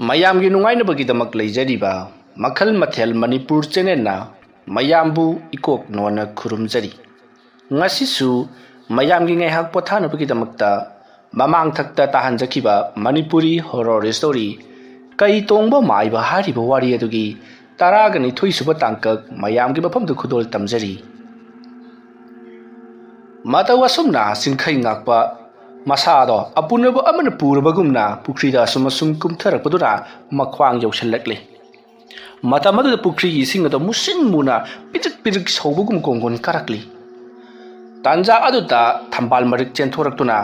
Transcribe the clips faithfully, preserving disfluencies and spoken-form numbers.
ꯃꯌꯥꯝꯒꯤ ꯅꯨꯡꯉꯥꯏꯅꯕꯒꯤꯗꯃꯛ ꯂꯩꯖꯔꯤꯕ ꯃꯈꯜ ꯃꯊꯦꯜ ꯃꯅꯤꯄꯨꯔ ꯆꯦꯅꯦꯜꯅ ꯃꯌꯥꯝꯕꯨ ꯏꯀꯣꯛ ꯅꯣꯟꯅ ꯈꯨꯔꯨꯝꯖꯔꯤ꯫ ꯉꯁꯤꯁꯨ ꯃꯌꯥꯝꯒꯤ ꯉꯥꯏꯍꯥꯛ ꯄꯣꯊꯥꯅꯕꯒꯤꯗꯃꯛꯇ ꯃꯃꯥꯡꯊꯛꯇ ꯇꯥꯍꯟꯖꯈꯤꯕ ꯃꯅꯤꯄꯨꯔꯤ ꯍꯣꯔꯣꯔ ꯁ꯭ꯇꯣꯔꯤ ꯀꯩ ꯇꯣꯡꯕ ꯃꯥꯏꯕ ꯍꯥꯏꯔꯤꯕ ꯋꯥꯔꯤ ꯑꯗꯨꯒꯤ ꯇꯔꯥꯒ ꯅꯤꯊꯣꯏ ꯁꯨꯕ ꯇꯥꯡꯀꯛ ꯃꯌꯥꯝꯒꯤ ꯃꯐꯝꯗ ꯈꯨꯗꯣꯜ ꯇꯝꯖꯔꯤ꯫ ꯃꯇꯧ ꯑꯁꯨꯝꯅ ꯆꯤꯡꯈꯩ ꯉꯥꯛꯄ ꯃꯁꯥꯗꯣ ꯑꯄꯨꯅꯕ ꯑꯃꯅ ꯄꯨꯔꯕꯒꯨꯝꯅ ꯄꯨꯈ꯭ꯔꯤꯗ ꯑꯁꯨꯝ ꯑꯁꯨꯝ ꯀꯨꯝꯊꯔꯛꯄꯗꯨꯅ ꯃꯈ꯭ꯋꯥꯡ ꯌꯧꯁꯤꯜꯂꯛꯂꯤ꯫ ꯃꯇꯝ ꯑꯗꯨꯗ ꯄꯨꯈ꯭ꯔꯤꯒꯤ ꯏꯁꯤꯡ ꯑꯗꯨ ꯃꯨꯁꯤꯟ ꯃꯨꯅ ꯄꯤꯗ꯭ꯔꯤꯛ ꯄꯤꯗ꯭ꯔꯤꯛ ꯁꯧꯕꯒꯨꯝ ꯀꯣꯡꯒꯣꯟ ꯀꯥꯔꯛꯂꯤ꯫ ꯇꯥꯟꯖꯥ ꯑꯗꯨꯗ ꯊꯝꯕꯥꯜ ꯃꯔꯤꯛ ꯆꯦꯟꯊꯣꯔꯛꯇꯨꯅ,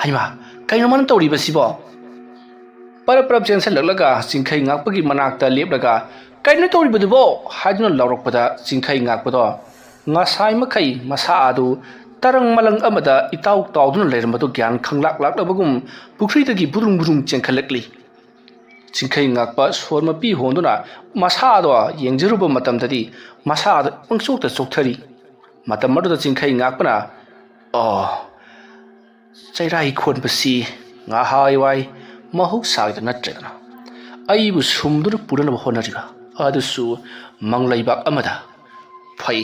"ꯍꯩꯃꯥ, ꯀꯩꯅꯣ ꯃꯥꯅ ꯇꯧꯔꯤꯕꯁꯤꯕꯣ?" ꯄꯔꯞ ꯄꯔꯞ ꯆꯦꯟꯁꯤꯜꯂꯛꯂꯒ ꯆꯤꯡꯈꯩ ꯉꯥꯛꯄꯒꯤ ꯃꯅꯥꯛꯇ ꯂꯦꯞꯂꯒ, "ꯀꯩꯅꯣ ꯇꯧꯔꯤꯕꯗꯨꯕꯣ?" ꯍꯥꯏꯗꯨꯅ ꯂꯥꯎꯔꯛꯄꯗ ꯆꯤꯡꯈꯩ ꯉꯥꯛꯄꯗꯣ ꯉꯁꯥꯏ ꯃꯈꯩ ꯃꯁꯥ ꯑꯗꯨ ꯇꯔꯪ ꯃꯂꯪ ꯑꯃꯗ ꯏꯇꯥꯎ ꯇꯥꯎꯗꯨꯅ ꯂꯩꯔꯝꯕꯗꯨ ꯒ꯭ꯌꯥꯟ ꯈꯪꯂꯥꯛ ꯂꯥꯛꯂꯕꯒꯨꯝ ꯄꯨꯈ꯭ꯔꯤꯗꯒꯤ ꯕꯨꯗ꯭ꯔꯨꯡ ꯕꯨꯗ꯭ꯔꯨꯡ ꯆꯦꯟꯈꯠꯂꯛꯂꯤ꯫ ꯆꯤꯡꯈꯩ ꯉꯥꯛꯄ ꯁꯣꯔ ꯃꯄꯤ ꯍꯣꯟꯗꯨꯅ ꯃꯁꯥꯗꯣ ꯌꯦꯡꯖꯔꯨꯕ ꯃꯇꯝꯗꯗꯤ ꯃꯁꯥꯗꯣ ꯄꯪꯆꯣꯛꯇ ꯆꯣꯛꯊꯔꯤ꯫ ꯃꯇꯝ ꯑꯗꯨꯗ ꯆꯤꯡꯈꯩ ꯉꯥꯛꯄꯅ, "ꯑꯣ, ꯆꯩꯔꯥꯏ ꯈꯣꯟꯕꯁꯤ ꯉꯍꯥꯏꯋꯥꯏ ꯃꯍꯧꯁꯥꯒꯤꯗ ꯅꯠꯇ꯭ꯔꯦꯗꯅ꯫ ꯑꯩꯕꯨ ꯁꯨꯝꯗꯨꯅ ꯄꯨꯅꯅꯕ ꯍꯣꯠꯅꯔꯤꯕ ꯑꯗꯨꯁꯨ ꯃꯪꯂꯩꯕꯥꯛ ꯑꯃꯗ꯫ ꯐꯩ,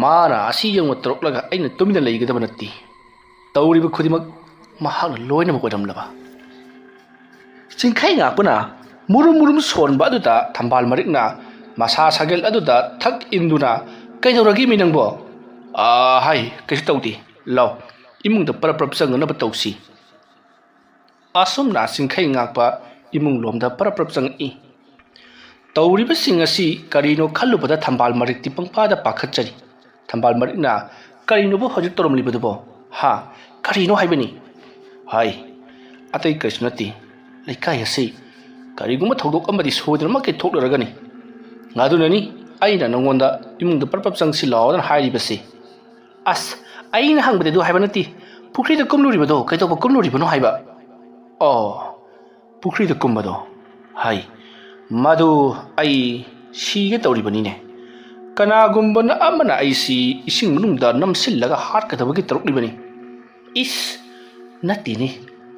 ꯃꯥꯅ ꯑꯁꯤ ꯌꯧꯅ ꯇꯧꯔꯛꯂꯒ ꯑꯩꯅ ꯇꯨꯃꯤꯟꯅ ꯂꯩꯒꯗꯕ ꯅꯠꯇꯦ꯫ ꯇꯧꯔꯤꯕ ꯈꯨꯗꯤꯡꯃꯛ ꯃꯍꯥꯛꯅ ꯂꯣꯏꯅꯃꯛ ꯑꯣꯏꯔꯝꯂꯕ?" ꯆꯤꯡꯈꯩ ꯉꯥꯛꯄꯅ ꯃꯨꯔꯨꯝ ꯃꯨꯔꯨꯝ ꯁꯣꯟꯕ ꯑꯗꯨꯗ ꯊꯝꯕꯥꯜ ꯃꯔꯤꯛꯅ ꯃꯁꯥ ꯁꯥꯒꯦꯜ ꯑꯗꯨꯗ ꯊꯛ ꯏꯟꯗꯨꯅ, "ꯀꯩꯗꯧꯔꯒꯦ ꯃꯤ ꯅꯪꯕꯣ?" "ꯑꯥ, ꯍꯥꯏ, ꯀꯩꯁꯨ ꯇꯧꯗꯦ꯫ ꯂꯥꯎ, ꯏꯃꯨꯡꯗ ꯄꯔꯞ ꯄꯔꯞ ꯆꯪꯅꯅꯕ ꯇꯧꯁꯤ꯫" ꯑꯁꯨꯝꯅ ꯆꯤꯡꯈꯩ ꯉꯥꯛꯄ ꯏꯃꯨꯡ ꯂꯣꯝꯗ ꯄꯔꯞ ꯄꯔꯞ ꯆꯪꯉꯛꯏ꯫ ꯇꯧꯔꯤꯕꯁꯤꯡ ꯑꯁꯤ ꯀꯔꯤꯅꯣ ꯈꯜꯂꯨꯕꯗ ꯊꯝꯕꯥꯜ ꯃꯔꯤꯛꯇꯤ ꯄꯪꯄꯥꯗ ꯄꯥꯈꯠꯆꯔꯤ꯫ ꯊꯝꯕꯥꯜ ꯃꯔꯤꯛꯅ, "ꯀꯔꯤꯅꯣꯕ ꯍꯧꯖꯤꯛ ꯇꯧꯔꯝꯂꯤꯕꯗꯨꯕꯣ? ꯍꯥ? ꯀꯔꯤꯅꯣ ꯍꯥꯏꯕꯅꯤ?" "ꯍꯥꯏ, ꯑꯇꯩ ꯀꯔꯤꯁꯨ ꯅꯠꯇꯦ꯫ ꯂꯩꯀꯥꯏ ꯑꯁꯤ ꯀꯔꯤꯒꯨꯝꯕ ꯊꯧꯗꯣꯛ ꯑꯃꯗꯤ ꯁꯣꯏꯗꯅꯃꯛꯀꯤ ꯊꯣꯛꯂꯔꯒꯅꯤ꯫ ꯑꯗꯨꯅꯅꯤ ꯑꯩꯅ ꯅꯉꯣꯟꯗ ꯏꯃꯨꯡꯗ ꯄꯔꯞ ꯄꯔꯞ ꯆꯪꯁꯤꯜꯂꯛꯑꯣꯅ ꯍꯥꯏꯔꯤꯕꯁꯤ꯫" "ꯑꯁ, ꯑꯩꯅ ꯍꯪꯕꯗꯤ ꯑꯗꯨ ꯍꯥꯏꯕ ꯅꯠꯇꯦ꯫ ꯄꯨꯈ꯭ꯔꯤꯗ ꯀꯨꯝꯂꯨꯔꯤꯕꯗꯣ ꯀꯩꯗꯧꯕ ꯀꯨꯝꯂꯨꯔꯤꯕꯅꯣ ꯍꯥꯏꯕ?" "ꯑꯣ, ꯄꯨꯈ꯭ꯔꯤꯗ ꯀꯨꯝꯕꯗꯣ꯫ ꯍꯥꯏ, ꯃꯗꯨ ꯑꯩ ꯁꯤꯒꯦ ꯇꯧꯔꯤꯕꯅꯤꯅꯦ꯫ ꯀꯅꯥꯒꯨꯝꯕꯅ ꯑꯃꯅ ꯑꯩꯁꯤ ꯏꯁꯤꯡ ꯃꯅꯨꯡꯗ ꯅꯝꯁꯤꯜꯂꯒ ꯍꯥꯠꯀꯗꯕꯒꯤ ꯇꯧꯔꯛꯂꯤꯕꯅꯤ꯫" "ꯏꯁ, ꯅꯠꯇꯦꯅꯦ,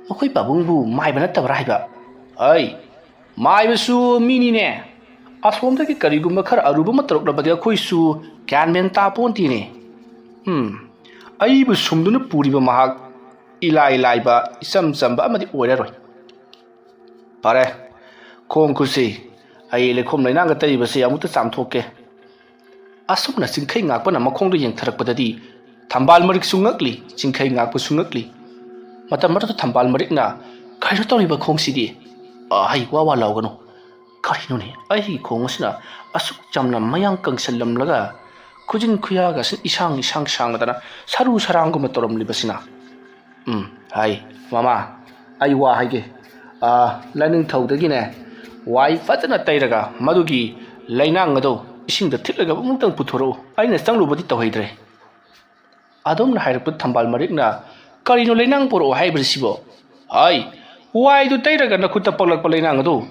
ꯑꯩꯈꯣꯏ ꯄꯥꯕꯨꯡꯕꯨ ꯃꯥꯏꯕ ꯅꯠꯇꯕ꯭ꯔꯥ ꯍꯥꯏꯕ?" "ꯍꯥꯏ, ꯃꯥꯏꯕꯁꯨ ꯃꯤꯅꯤꯅꯦ꯫ ꯑꯁꯣꯝꯗꯒꯤ ꯀꯔꯤꯒꯨꯝꯕ ꯈꯔ ꯑꯔꯨꯕ ꯑꯃ ꯇꯧꯔꯛꯂꯕꯗꯤ ꯑꯩꯈꯣꯏꯁꯨ ꯒ꯭ꯌꯥꯟ ꯃꯦꯟ ꯇꯥꯄꯣꯟꯇꯦꯅꯦ꯫ ꯎꯝ, ꯑꯩꯕꯨ ꯁꯨꯝꯗꯨꯅ ꯄꯨꯔꯤꯕ ꯃꯍꯥꯛ ꯏꯂꯥꯏ ꯂꯥꯏꯕ, ꯏꯆꯝ ꯆꯝꯕ ꯑꯃꯗꯤ ꯑꯣꯏꯔꯔꯣꯏ꯫ ꯐꯔꯦ, ꯈꯣꯡ ꯈꯨꯠꯁꯤ ꯑꯩ ꯂꯩꯈꯣꯝ ꯂꯩꯅꯥꯡꯒ ꯇꯩꯕꯁꯤ ꯑꯃꯨꯛꯇ ꯆꯥꯝꯊꯣꯛꯀꯦ꯫ ꯑꯁꯨꯝꯅ ꯆꯤꯡꯈꯩ ꯉꯥꯛꯄꯅ ꯃꯈꯣꯡꯗ ꯌꯦꯡꯊꯔꯛꯄꯗꯗꯤ ꯊꯝꯕꯥꯜ ꯃꯔꯤꯛꯁꯨ ꯉꯛꯂꯤ, ꯆꯤꯡꯈꯩ ꯉꯥꯛꯄꯁꯨ ꯉꯛꯂꯤ꯫ ꯃꯇꯝ ꯑꯗꯨꯗ ꯊꯝꯕꯥꯜ ꯃꯔꯤꯛꯅ, "ꯀꯩꯅꯣ ꯇꯧꯔꯤꯕ ꯈꯣꯡꯁꯤꯗꯤ? ꯑ, ꯍꯩ ꯋꯥ ꯋꯥ ꯂꯥꯎꯒꯅꯨ꯫ ꯀꯔꯤꯅꯣꯅꯦ, ꯑꯩꯒꯤ ꯈꯣꯡ ꯑꯁꯤꯅ ꯑꯁꯨꯛ ꯌꯥꯝꯅ ꯃꯌꯥꯡ ꯀꯪꯁꯤꯜꯂꯝꯂꯒ ꯈꯨꯖꯤꯟ ꯈꯨꯌꯥꯒ ꯑꯁꯤ ꯏꯁꯥꯡ ꯏꯁꯥꯡ ꯁꯥꯡꯂꯗꯅ ꯁꯔꯨ ꯁꯔꯥꯡꯒꯨꯝꯕ ꯇꯧꯔꯝꯂꯤꯕꯁꯤꯅ?" "ꯎꯝ, ꯍꯥꯏ, ꯃꯃꯥ, ꯑꯩ ꯋꯥ ꯍꯥꯏꯒꯦ꯫ ꯑ, ꯂꯥꯏꯅꯤꯡꯊꯧꯗꯒꯤꯅꯦ, ꯋꯥꯏ ꯐꯖꯅ ꯇꯩꯔꯒ ꯃꯗꯨꯒꯤ ꯂꯩꯅꯥꯡ ꯑꯗꯣ ꯏꯁꯤꯡꯗ ꯊꯤꯠꯂꯒ ꯑꯃꯨꯛꯇꯪ ꯄꯨꯊꯣꯔꯛꯎ꯫ ꯑꯩꯅ ꯆꯪꯂꯨꯕꯗꯤ ꯇꯧꯍꯩꯗ꯭ꯔꯦ꯫" ꯑꯗꯨꯝꯅ ꯍꯥꯏꯔꯛꯄ ꯊꯝꯕꯥꯜ ꯃꯔꯤꯛꯅ, "ꯀꯔꯤꯅꯣ ꯂꯩꯅꯥꯡ ꯄꯨꯔꯛꯑꯣ ꯍꯥꯏꯕꯁꯤꯕꯣ? ꯍꯥꯏ, ꯋꯥꯏꯗꯨ ꯇꯩꯔꯒ ꯅꯈꯨꯠꯇ ꯄꯛꯂꯛꯄ ꯂꯩꯅꯥꯡ ꯑꯗꯨ,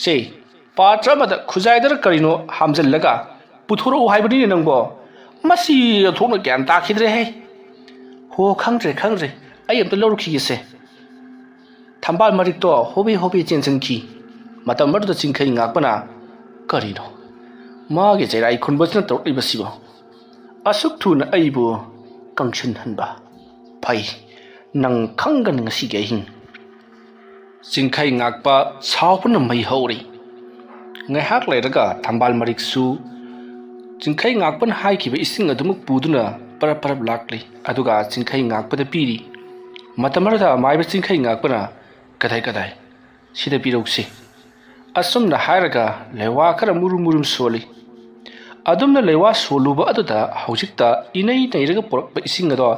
ꯁꯦ, ꯄꯥꯇ꯭ꯔ ꯑꯃꯗ ꯈꯨꯖꯥꯏꯗꯔ ꯀꯔꯤꯅꯣ ꯍꯥꯝꯖꯤꯜꯂꯒ ꯄꯨꯊꯣꯔꯛꯎ ꯍꯥꯏꯕꯅꯤꯅꯦ ꯅꯪꯕꯣ꯫ ꯃꯁꯤ ꯑꯣꯟꯊꯣꯛꯅ ꯒ꯭ꯌꯥꯟ ꯇꯥꯈꯤꯗ꯭ꯔꯦꯍꯦ꯫ ꯍꯣ, ꯈꯪꯗ꯭ꯔꯦ, ꯈꯪꯗ꯭ꯔꯦ, ꯑꯩ ꯑꯝꯇ ꯂꯧꯔꯨꯈꯤꯒꯦꯁꯦ꯫" ꯊꯝꯕꯥꯜ ꯃꯔꯤꯛꯇꯣ ꯍꯣꯕꯦ ꯍꯣꯕꯦ ꯆꯦꯟꯁꯤꯟꯈꯤ꯫ ꯃꯇꯝ ꯑꯗꯨꯗ ꯆꯤꯡꯈꯩ ꯉꯥꯛꯄꯅ, "ꯀꯔꯤꯅꯣ ꯃꯥꯒꯤ ꯆꯩꯔꯥꯏ ꯈꯨꯟꯕꯁꯤꯅ ꯇꯧꯔꯛꯂꯤꯕꯁꯤꯕꯣ? ꯑꯁꯨꯛ ꯊꯨꯅ ꯑꯩꯕꯨ ꯀꯪꯁꯤꯟꯍꯟꯕ? ꯐꯩ, ꯅꯪ ꯈꯪꯒꯅꯤ ꯉꯁꯤꯒꯤ ꯑꯍꯤꯡ꯫" ꯆꯤꯡꯈꯩ ꯉꯥꯛꯄ ꯁꯥꯎꯕꯅ ꯃꯩ ꯍꯧꯔꯤ꯫ ꯉꯥꯏꯍꯥꯛ ꯂꯩꯔꯒ ꯊꯝꯕꯥꯜ ꯃꯔꯤꯛꯁꯨ ꯆꯤꯡꯈꯩ ꯉꯥꯛꯄꯅ ꯍꯥꯏꯈꯤꯕ ꯏꯁꯤꯡ ꯑꯗꯨꯃꯛ ꯄꯨꯗꯨꯅ ꯄꯔꯞ ꯄꯔꯞ ꯂꯥꯛꯂꯤ꯫ ꯑꯗꯨꯒ ꯆꯤꯡꯈꯩ ꯉꯥꯛꯄꯗ ꯄꯤꯔꯤ꯫ ꯃꯇꯝ ꯑꯗꯨꯗ ꯃꯥꯏꯕ ꯆꯤꯡꯈꯩ ꯉꯥꯛꯄꯅ, "ꯀꯗꯥꯏ, ꯀꯗꯥꯏ? ꯁꯤꯗ ꯄꯤꯔꯧꯁꯤ꯫" ꯑꯁꯨꯝꯅ ꯍꯥꯏꯔꯒ ꯂꯩꯋꯥ ꯈꯔ ꯃꯨꯔꯨꯝ ꯃꯨꯔꯨꯝ ꯁꯣꯜꯂꯤ꯫ ꯑꯗꯨꯝꯅ ꯂꯩꯋꯥ ꯁꯣꯜꯂꯨꯕ ꯑꯗꯨꯗ ꯍꯧꯖꯤꯛꯇ ꯏꯅꯩ ꯅꯩꯔꯒ ꯄꯨꯔꯛꯄ ꯏꯁꯤꯡ ꯑꯗꯣ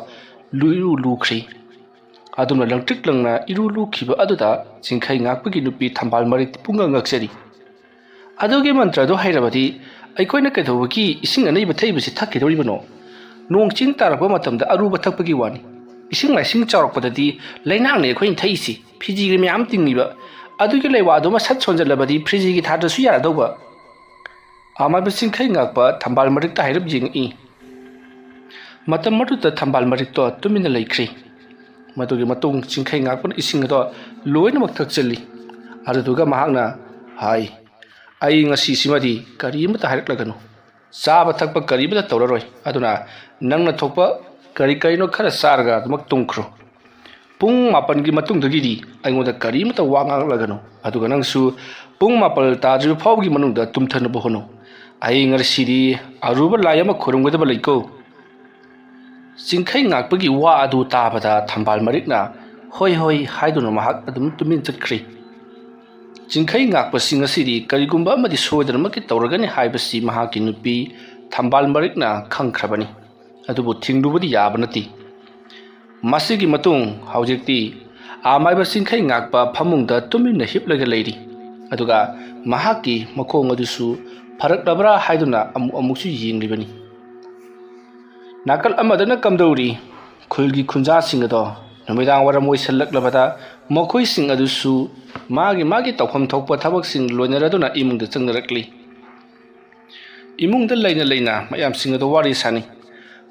ꯂꯨꯏꯔꯨ ꯂꯨꯈ꯭ꯔꯤ꯫ ꯑꯗꯨꯝꯅ ꯂꯪꯇ꯭ꯔꯤꯛ ꯂꯪꯅ ꯏꯔꯨ ꯂꯨꯈꯤꯕ ꯑꯗꯨꯗ ꯆꯤꯡꯈꯩ ꯉꯥꯛꯄꯒꯤ ꯅꯨꯄꯤ ꯊꯝꯕꯥꯜ ꯃꯔꯤꯛ ꯄꯨꯡꯉꯛ ꯉꯛꯆꯔꯤ꯫ "ꯑꯗꯨꯒꯤ ꯃꯟꯇ꯭ꯔꯗꯨ ꯍꯩꯔꯕꯗꯤ ꯑꯩꯈꯣꯏꯅ ꯀꯩꯗꯧꯕꯒꯤ ꯏꯁꯤꯡ ꯑꯅꯩꯕ ꯊꯛꯏꯕꯁꯤ ꯊꯛꯈꯤꯗꯧꯔꯤꯕꯅꯣ? ꯅꯣꯡ ꯆꯤꯡ ꯇꯥꯔꯛꯄ ꯃꯇꯝꯗ ꯑꯔꯨꯕ ꯊꯛꯄꯒꯤ ꯋꯥꯅꯤ꯫ ꯏꯁꯤꯡ ꯃꯥꯏꯁꯤꯡ ꯆꯥꯎꯔꯛꯄꯗꯗꯤ ꯂꯩꯅꯥꯡꯅꯤ ꯑꯩꯈꯣꯏꯅ ꯊꯛꯏꯁꯤ, ꯐꯤꯖꯤꯒꯤ ꯃꯌꯥꯝ ꯇꯤꯡꯉꯤꯕ꯫ ꯑꯗꯨꯒꯤ ꯂꯩꯋꯥꯗꯨꯃ ꯁꯠ ꯁꯣꯟꯖꯜꯂꯕꯗꯤ ꯐ꯭ꯔꯤꯖꯤꯒꯤ ꯊꯥꯗ꯭ꯔꯁꯨ ꯌꯥꯔꯗꯧꯕ꯫" ꯑꯃꯥꯏꯕ ꯆꯤꯡꯈꯩ ꯉꯥꯛꯄ ꯊꯝꯕꯥꯜ ꯃꯔꯤꯛꯇ ꯍꯥꯏꯔꯞ ꯌꯦꯡꯉꯛꯏ꯫ ꯃꯇꯝ ꯑꯗꯨꯗ ꯊꯝꯕꯥꯜ ꯃꯔꯤꯛꯇꯣ ꯇꯨꯃꯤꯟꯅ ꯂꯩꯈ꯭ꯔꯤ꯫ ꯃꯗꯨꯒꯤ ꯃꯇꯨꯡ ꯆꯤꯡꯈꯩ ꯉꯥꯛꯄꯅ ꯏꯁꯤꯡ ꯑꯗꯣ ꯂꯣꯏꯅꯃꯛ ꯊꯛꯆꯤꯜꯂꯤ꯫ ꯑꯗꯨꯗꯨꯒ ꯃꯍꯥꯛꯅ, ꯍꯥꯏ, "ꯑꯩ ꯉꯁꯤꯁꯤꯃꯗꯤ ꯀꯔꯤ ꯑꯃꯠꯇ ꯍꯥꯏꯔꯛꯂꯒꯅꯨ꯫ ꯆꯥꯕ ꯊꯛꯄ ꯀꯔꯤ ꯑꯃꯠꯇ ꯇꯧꯔꯔꯣꯏ꯫ ꯑꯗꯨꯅ ꯅꯪꯅ ꯊꯣꯛꯄ ꯀꯔꯤ ꯀꯔꯤꯅꯣ ꯈꯔ ꯆꯥꯔꯒ ꯑꯗꯨꯃꯛ ꯇꯨꯝꯈ꯭ꯔꯣ꯫ ꯄꯨꯡ ꯃꯥꯄꯟꯒꯤ ꯃꯇꯨꯡꯗꯒꯤꯗꯤ ꯑꯩꯉꯣꯟꯗ ꯀꯔꯤ ꯑꯃꯠꯇ ꯋꯥ ꯉꯥꯡꯂꯒꯅꯨ꯫ ꯑꯗꯨꯒ ꯅꯪꯁꯨ ꯄꯨꯡ ꯃꯥꯄꯜ ꯇꯥꯗ꯭ꯔꯤꯕ ꯐꯥꯎꯕꯒꯤ ꯃꯅꯨꯡꯗ ꯇꯨꯝꯊꯅꯕ ꯍꯣꯠꯅꯧ꯫ ꯑꯩ ꯉꯁꯤꯗꯤ ꯑꯔꯨꯕ ꯂꯥꯏ ꯑꯃ ꯈꯨꯔꯨꯝꯒꯗꯕ ꯂꯩꯀꯣ꯫" ꯆꯤꯡꯈꯩ ꯉꯥꯛꯄꯒꯤ ꯋꯥ ꯑꯗꯨ ꯇꯥꯕꯗ ꯊꯝꯕꯥꯜ ꯃꯔꯤꯛꯅ "ꯍꯣꯏ, ꯍꯣꯏ" ꯍꯥꯏꯗꯨꯅ ꯃꯍꯥꯛ ꯑꯗꯨꯝ ꯇꯨꯃꯤꯟ ꯆꯠꯈ꯭ꯔꯦ꯫ ꯆꯤꯡꯈꯩ ꯉꯥꯛꯄꯁꯤꯡ ꯑꯁꯤꯗꯤ ꯀꯔꯤꯒꯨꯝꯕ ꯑꯃꯗꯤ ꯁꯣꯏꯗꯅꯃꯛꯀꯤ ꯇꯧꯔꯒꯅꯤ ꯍꯥꯏꯕꯁꯤ ꯃꯍꯥꯛꯀꯤ ꯅꯨꯄꯤ ꯊꯝꯕꯥꯜ ꯃꯔꯤꯛꯅ ꯈꯪꯈ꯭ꯔꯕꯅꯤ꯫ ꯑꯗꯨꯕꯨ ꯊꯤꯡꯂꯨꯕꯗꯤ ꯌꯥꯕ ꯅꯠꯇꯦ꯫ ꯃꯁꯤꯒꯤ ꯃꯇꯨꯡ ꯍꯧꯖꯤꯛꯇꯤ ꯑꯃꯥꯏꯕ ꯆꯤꯡꯈꯩ ꯉꯥꯛꯄ ꯐꯃꯨꯡꯗ ꯇꯨꯃꯤꯟꯅ ꯍꯤꯞꯂꯒ ꯂꯩꯔꯤ꯫ ꯑꯗꯨꯒ ꯃꯍꯥꯛꯀꯤ ꯃꯈꯣꯡ ꯑꯗꯨꯁꯨ ꯐꯔꯛꯂꯕ꯭ꯔꯥ ꯍꯥꯏꯗꯨꯅ ꯑꯃꯨꯛ ꯑꯃꯨꯛꯁꯨ ꯌꯦꯡꯂꯤꯕꯅꯤ꯫ ꯅꯥꯀꯜ ꯑꯃꯗꯅ ꯀꯝꯗꯧꯔꯤ? ꯈꯨꯜꯒꯤ ꯈꯨꯟꯖꯥꯁꯤꯡ ꯑꯗꯣ ꯅꯨꯃꯤꯗꯥꯡ ꯋꯥꯏꯔꯝ ꯑꯣꯏꯁꯜꯂꯛꯂꯕꯗ ꯃꯈꯣꯏꯁꯤꯡ ꯑꯗꯨꯁꯨ ꯃꯥꯒꯤ ꯃꯥꯒꯤ ꯇꯧꯐꯝ ꯊꯣꯛꯄ ꯊꯕꯛꯁꯤꯡ ꯂꯣꯏꯅꯔꯗꯨꯅ ꯏꯃꯨꯡꯗ ꯆꯪꯅꯔꯛꯂꯤ꯫ ꯏꯃꯨꯡꯗ ꯂꯩꯅ ꯂꯩꯅ ꯃꯌꯥꯝꯁꯤꯡ ꯑꯗꯨ ꯋꯥꯔꯤ ꯁꯥꯅꯩ꯫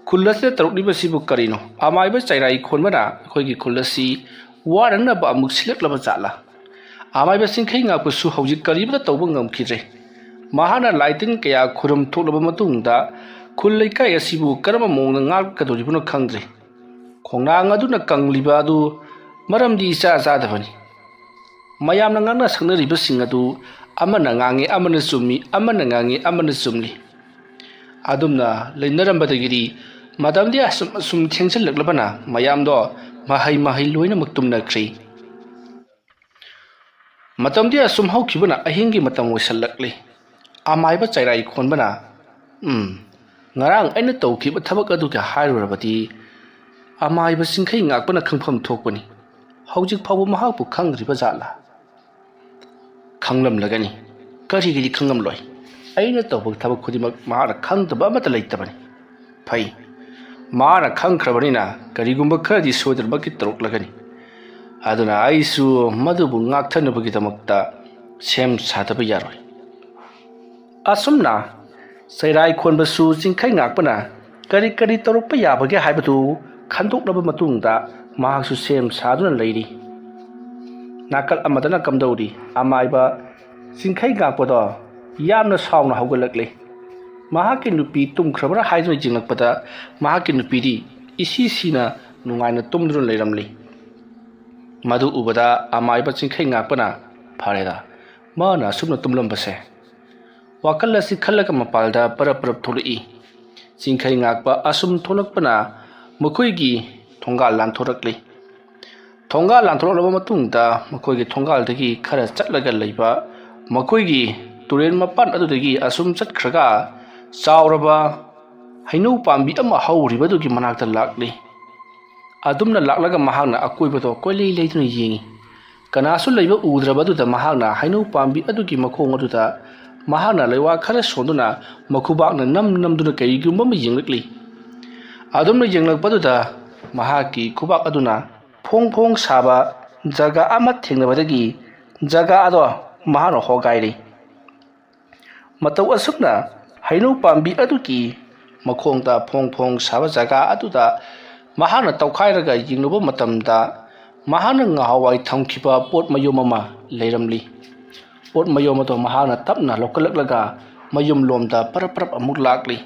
"ꯈꯨꯜ ꯑꯁꯤꯗ ꯇꯧꯔꯛꯂꯤꯕꯁꯤꯕꯨ ꯀꯔꯤꯅꯣ? ꯑꯃꯥꯏꯕ ꯆꯩꯔꯥꯏ ꯈꯣꯟꯕꯅ ꯑꯩꯈꯣꯏꯒꯤ ꯈꯨꯜ ꯑꯁꯤ ꯋꯥꯔꯛꯅꯕ ꯑꯃꯨꯛ ꯁꯤꯜꯂꯛꯂꯕ ꯖꯥꯠꯂꯥ? ꯑꯃꯥꯏꯕ ꯆꯤꯡꯈꯩ ꯉꯥꯛꯄꯁꯨ ꯍꯧꯖꯤꯛ ꯀꯔꯤꯃꯠꯇ ꯇꯧꯕ ꯉꯝꯈꯤꯗ꯭ꯔꯦ꯫ ꯃꯍꯥꯛꯅ ꯂꯥꯏꯇꯤꯟ ꯀꯌꯥ ꯈꯨꯔꯨꯝ ꯊꯣꯛꯂꯕ ꯃꯇꯨꯡꯗ ꯈꯨꯜ ꯂꯩꯀꯥꯏ ꯑꯁꯤꯕꯨ ꯀꯔꯝꯕ ꯃꯑꯣꯡꯗ ꯉꯥꯛꯀꯗꯧꯔꯤꯕꯅꯣ ꯈꯪꯗ꯭ꯔꯦ꯫ ꯈꯣꯡꯅꯥꯡ ꯑꯗꯨꯅ ꯀꯪꯂꯤꯕ ꯑꯗꯨ ꯃꯔꯝꯗꯤ ꯏꯆꯥ ꯆꯥꯗꯕꯅꯤ꯫ ꯃꯌꯥꯝꯅ ꯉꯥꯡꯅ ꯁꯛꯅꯔꯤꯕꯁꯤꯡ ꯑꯗꯨ ꯑꯃꯅ ꯉꯥꯡꯉꯤ, ꯑꯃꯅ ꯆꯨꯝꯃꯤ, ꯑꯃꯅ ꯉꯥꯡꯉꯤ, ꯑꯃꯅ ꯆꯨꯝꯂꯤ꯫ ꯑꯗꯨꯝꯅ ꯂꯩꯅꯔꯝꯕꯗꯒꯤꯗꯤ ꯃꯇꯝꯗꯤ ꯑꯁꯨꯝ ꯑꯁꯨꯝ ꯊꯦꯡꯖꯤꯜꯂꯛꯂꯕꯅ ꯃꯌꯥꯝꯗꯣ ꯃꯍꯩ ꯃꯍꯩ ꯂꯣꯏꯅꯃꯛ ꯇꯨꯝꯅꯈ꯭ꯔꯦ꯫ ꯃꯇꯝꯗꯤ ꯑꯁꯨꯝ ꯍꯧꯈꯤꯕꯅ ꯑꯍꯤꯡꯒꯤ ꯃꯇꯝ ꯑꯣꯏꯁꯜꯂꯛꯂꯤ꯫ ꯑꯃꯥꯏꯕ ꯆꯩꯔꯥꯏ ꯈꯣꯟꯕꯅ, "ꯎꯝ, ꯉꯔꯥꯡ ꯑꯩꯅ ꯇꯧꯈꯤꯕ ꯊꯕꯛ ꯑꯗꯨꯒꯤ ꯍꯥꯏꯔꯨꯔꯕꯗꯤ ꯑꯃꯥꯏꯕ ꯆꯤꯡꯈꯩ ꯉꯥꯛꯄꯅ ꯈꯪꯐꯝ ꯊꯣꯛꯄꯅꯤ꯫ ꯍꯧꯖꯤꯛ ꯐꯥꯎꯕ ꯃꯍꯥꯛꯄꯨ ꯈꯪꯗ꯭ꯔꯤꯕ ꯖꯥꯠꯂꯥ? ꯈꯪꯂꯝꯂꯒꯅꯤ꯫ ꯀꯔꯤꯒꯤꯗꯤ ꯈꯪꯂꯝꯂꯣꯏ? ꯑꯩꯅ ꯇꯧꯕ ꯊꯕꯛ ꯈꯨꯗꯤꯡꯃꯛ ꯃꯍꯥꯛꯅ ꯈꯪꯗꯕ ꯑꯃꯠꯇ ꯂꯩꯇꯕꯅꯤ꯫ ꯐꯩ, ꯃꯥꯅ ꯈꯪꯈ꯭ꯔꯕꯅꯤꯅ ꯀꯔꯤꯒꯨꯝꯕ ꯈꯔꯗꯤ ꯁꯣꯏꯗꯅꯃꯛꯀꯤ ꯇꯧꯔꯛꯂꯒꯅꯤ꯫ ꯑꯗꯨꯅ ꯑꯩꯁꯨ ꯃꯗꯨꯕꯨ ꯉꯥꯛꯊꯅꯕꯒꯤꯗꯃꯛꯇ ꯁꯦꯝ ꯁꯥꯗꯕ ꯌꯥꯔꯣꯏ꯫" ꯑꯁꯨꯝꯅ ꯆꯩꯔꯥꯏ ꯈꯣꯟꯕꯁꯨ ꯆꯤꯡꯈꯩ ꯉꯥꯛꯄꯅ ꯀꯔꯤ ꯀꯔꯤ ꯇꯧꯔꯛꯄ ꯌꯥꯕꯒꯦ ꯍꯥꯏꯕꯗꯨ ꯈꯟꯗꯣꯛꯂꯕ ꯃꯇꯨꯡꯗ ꯃꯍꯥꯛꯁꯨ ꯁꯦꯝ ꯁꯥꯗꯨꯅ ꯂꯩꯔꯤ꯫ ꯅꯥꯀꯜ ꯑꯃꯗꯅ ꯀꯝꯗꯧꯔꯤ? ꯑꯃꯥꯏꯕ ꯆꯤꯡꯈꯩ ꯉꯥꯛꯄꯗꯣ ꯌꯥꯝꯅ ꯁꯥꯎꯅ ꯍꯧꯒꯠꯂꯛꯂꯤ꯫ ꯃꯍꯥꯛꯀꯤ ꯅꯨꯄꯤ ꯇꯨꯝꯈ꯭ꯔꯕ꯭ꯔꯥ ꯍꯥꯏꯗꯨꯅ ꯌꯦꯡꯂꯛꯄꯗ, ꯃꯍꯥꯛꯀꯤ ꯅꯨꯄꯤꯗꯤ ꯏꯁꯤ ꯁꯤꯅ ꯅꯨꯡꯉꯥꯏꯅ ꯇꯨꯝꯗꯨꯅ ꯂꯩꯔꯝꯂꯤ꯫ ꯃꯗꯨ ꯎꯕꯗ ꯑꯃꯥꯏꯕ ꯆꯤꯡꯈꯩ ꯉꯥꯛꯄꯅ, "ꯐꯔꯦꯗ, ꯃꯥꯅ ꯑꯁꯨꯝꯅ ꯇꯨꯝꯂꯝꯕꯁꯦ"꯫ ꯋꯥꯈꯜ ꯑꯁꯤ ꯈꯜꯂꯒ ꯃꯄꯥꯜꯗ ꯄꯔꯞ ꯄꯔꯞ ꯊꯣꯛꯂꯛꯏ꯫ ꯆꯤꯡꯈꯩ ꯉꯥꯛꯄ ꯑꯁꯨꯝ ꯊꯣꯛꯂꯛꯄꯅ ꯃꯈꯣꯏꯒꯤ ꯊꯣꯡꯒꯥꯜ ꯂꯥꯟꯊꯣꯔꯛꯂꯤ꯫ ꯊꯣꯡꯒꯥꯜ ꯂꯥꯟꯊꯣꯔꯛꯂꯕ ꯃꯇꯨꯡꯗ ꯃꯈꯣꯏꯒꯤ ꯊꯣꯡꯒꯥꯜꯗꯒꯤ ꯈꯔ ꯆꯠꯂꯒ ꯂꯩꯕ ꯃꯈꯣꯏꯒꯤ ꯇꯨꯔꯦꯜ ꯃꯄꯥꯟ ꯑꯗꯨꯗꯒꯤ ꯑꯁꯨꯝ ꯆꯠꯈ꯭ꯔꯒ ꯆꯥꯎꯔꯕ ꯍꯩꯅꯧ ꯄꯥꯝꯕꯤ ꯑꯃ ꯍꯧꯔꯤꯕꯗꯨꯒꯤ ꯃꯅꯥꯛꯇ ꯂꯥꯛꯂꯤ꯫ ꯑꯗꯨꯝꯅ ꯂꯥꯛꯂꯒ ꯃꯍꯥꯛꯅ ꯑꯀꯣꯏꯕꯗꯣ ꯀꯣꯏꯂꯩ ꯂꯩꯗꯨꯅ ꯌꯦꯡꯏ꯫ ꯀꯅꯥꯁꯨ ꯂꯩꯕ ꯎꯗ꯭ꯔꯕꯗꯨꯗ ꯃꯍꯥꯛꯅ ꯍꯩꯅꯧ ꯄꯥꯝꯕꯤ ꯑꯗꯨꯒꯤ ꯃꯈꯣꯡ ꯑꯗꯨꯗ ꯃꯍꯥꯛꯅ ꯂꯩꯋꯥ ꯈꯔ ꯁꯣꯟꯗꯨꯅ ꯃꯈꯨꯕꯥꯛꯅ ꯅꯝ ꯅꯝꯗꯨꯅ ꯀꯔꯤꯒꯨꯝꯕ ꯑꯃ ꯌꯦꯡꯂꯛꯂꯤ꯫ ꯑꯗꯨꯝꯅ ꯌꯦꯡꯂꯛꯄꯗꯨꯗ ꯃꯍꯥꯛꯀꯤ ꯈꯨꯕꯥꯛ ꯑꯗꯨꯅ ꯐꯣꯡ ꯐꯣꯡ ꯁꯥꯕ ꯖꯒꯥ ꯑꯃ ꯊꯦꯡꯅꯕꯗꯒꯤ ꯖꯒꯥ ꯑꯗꯣ ꯃꯍꯥꯛꯅ ꯍꯣꯒꯥꯏꯔꯤ꯫ ꯃꯇꯧ ꯑꯁꯨꯝꯅ ꯍꯩꯅꯧ ꯄꯥꯝꯕꯤ ꯑꯗꯨꯒꯤ ꯃꯈꯣꯡꯗ ꯐꯣꯡ ꯐꯣꯡ ꯁꯥꯕ ꯖꯒꯥ ꯑꯗꯨꯗ ꯃꯍꯥꯛꯅ ꯇꯧꯈꯥꯏꯔꯒ ꯌꯦꯡꯂꯨꯕ ꯃꯇꯝꯗ, ꯃꯍꯥꯛꯅ ꯉꯍꯥꯟꯋꯥꯏ ꯊꯝꯈꯤꯕ ꯄꯣꯠ ꯃꯌꯨꯝ ꯑꯃ ꯂꯩꯔꯝꯂꯤ꯫ ꯄꯣꯠ ꯃꯌꯨꯝ ꯑꯗꯨ ꯃꯍꯥꯛꯅ ꯇꯞꯅ ꯂꯧꯈꯠꯂꯛꯂꯒ ꯃꯌꯨꯝ ꯂꯣꯝꯗ ꯄꯔꯞ ꯄꯔꯞ ꯑꯃꯨꯛ ꯂꯥꯛꯂꯤ꯫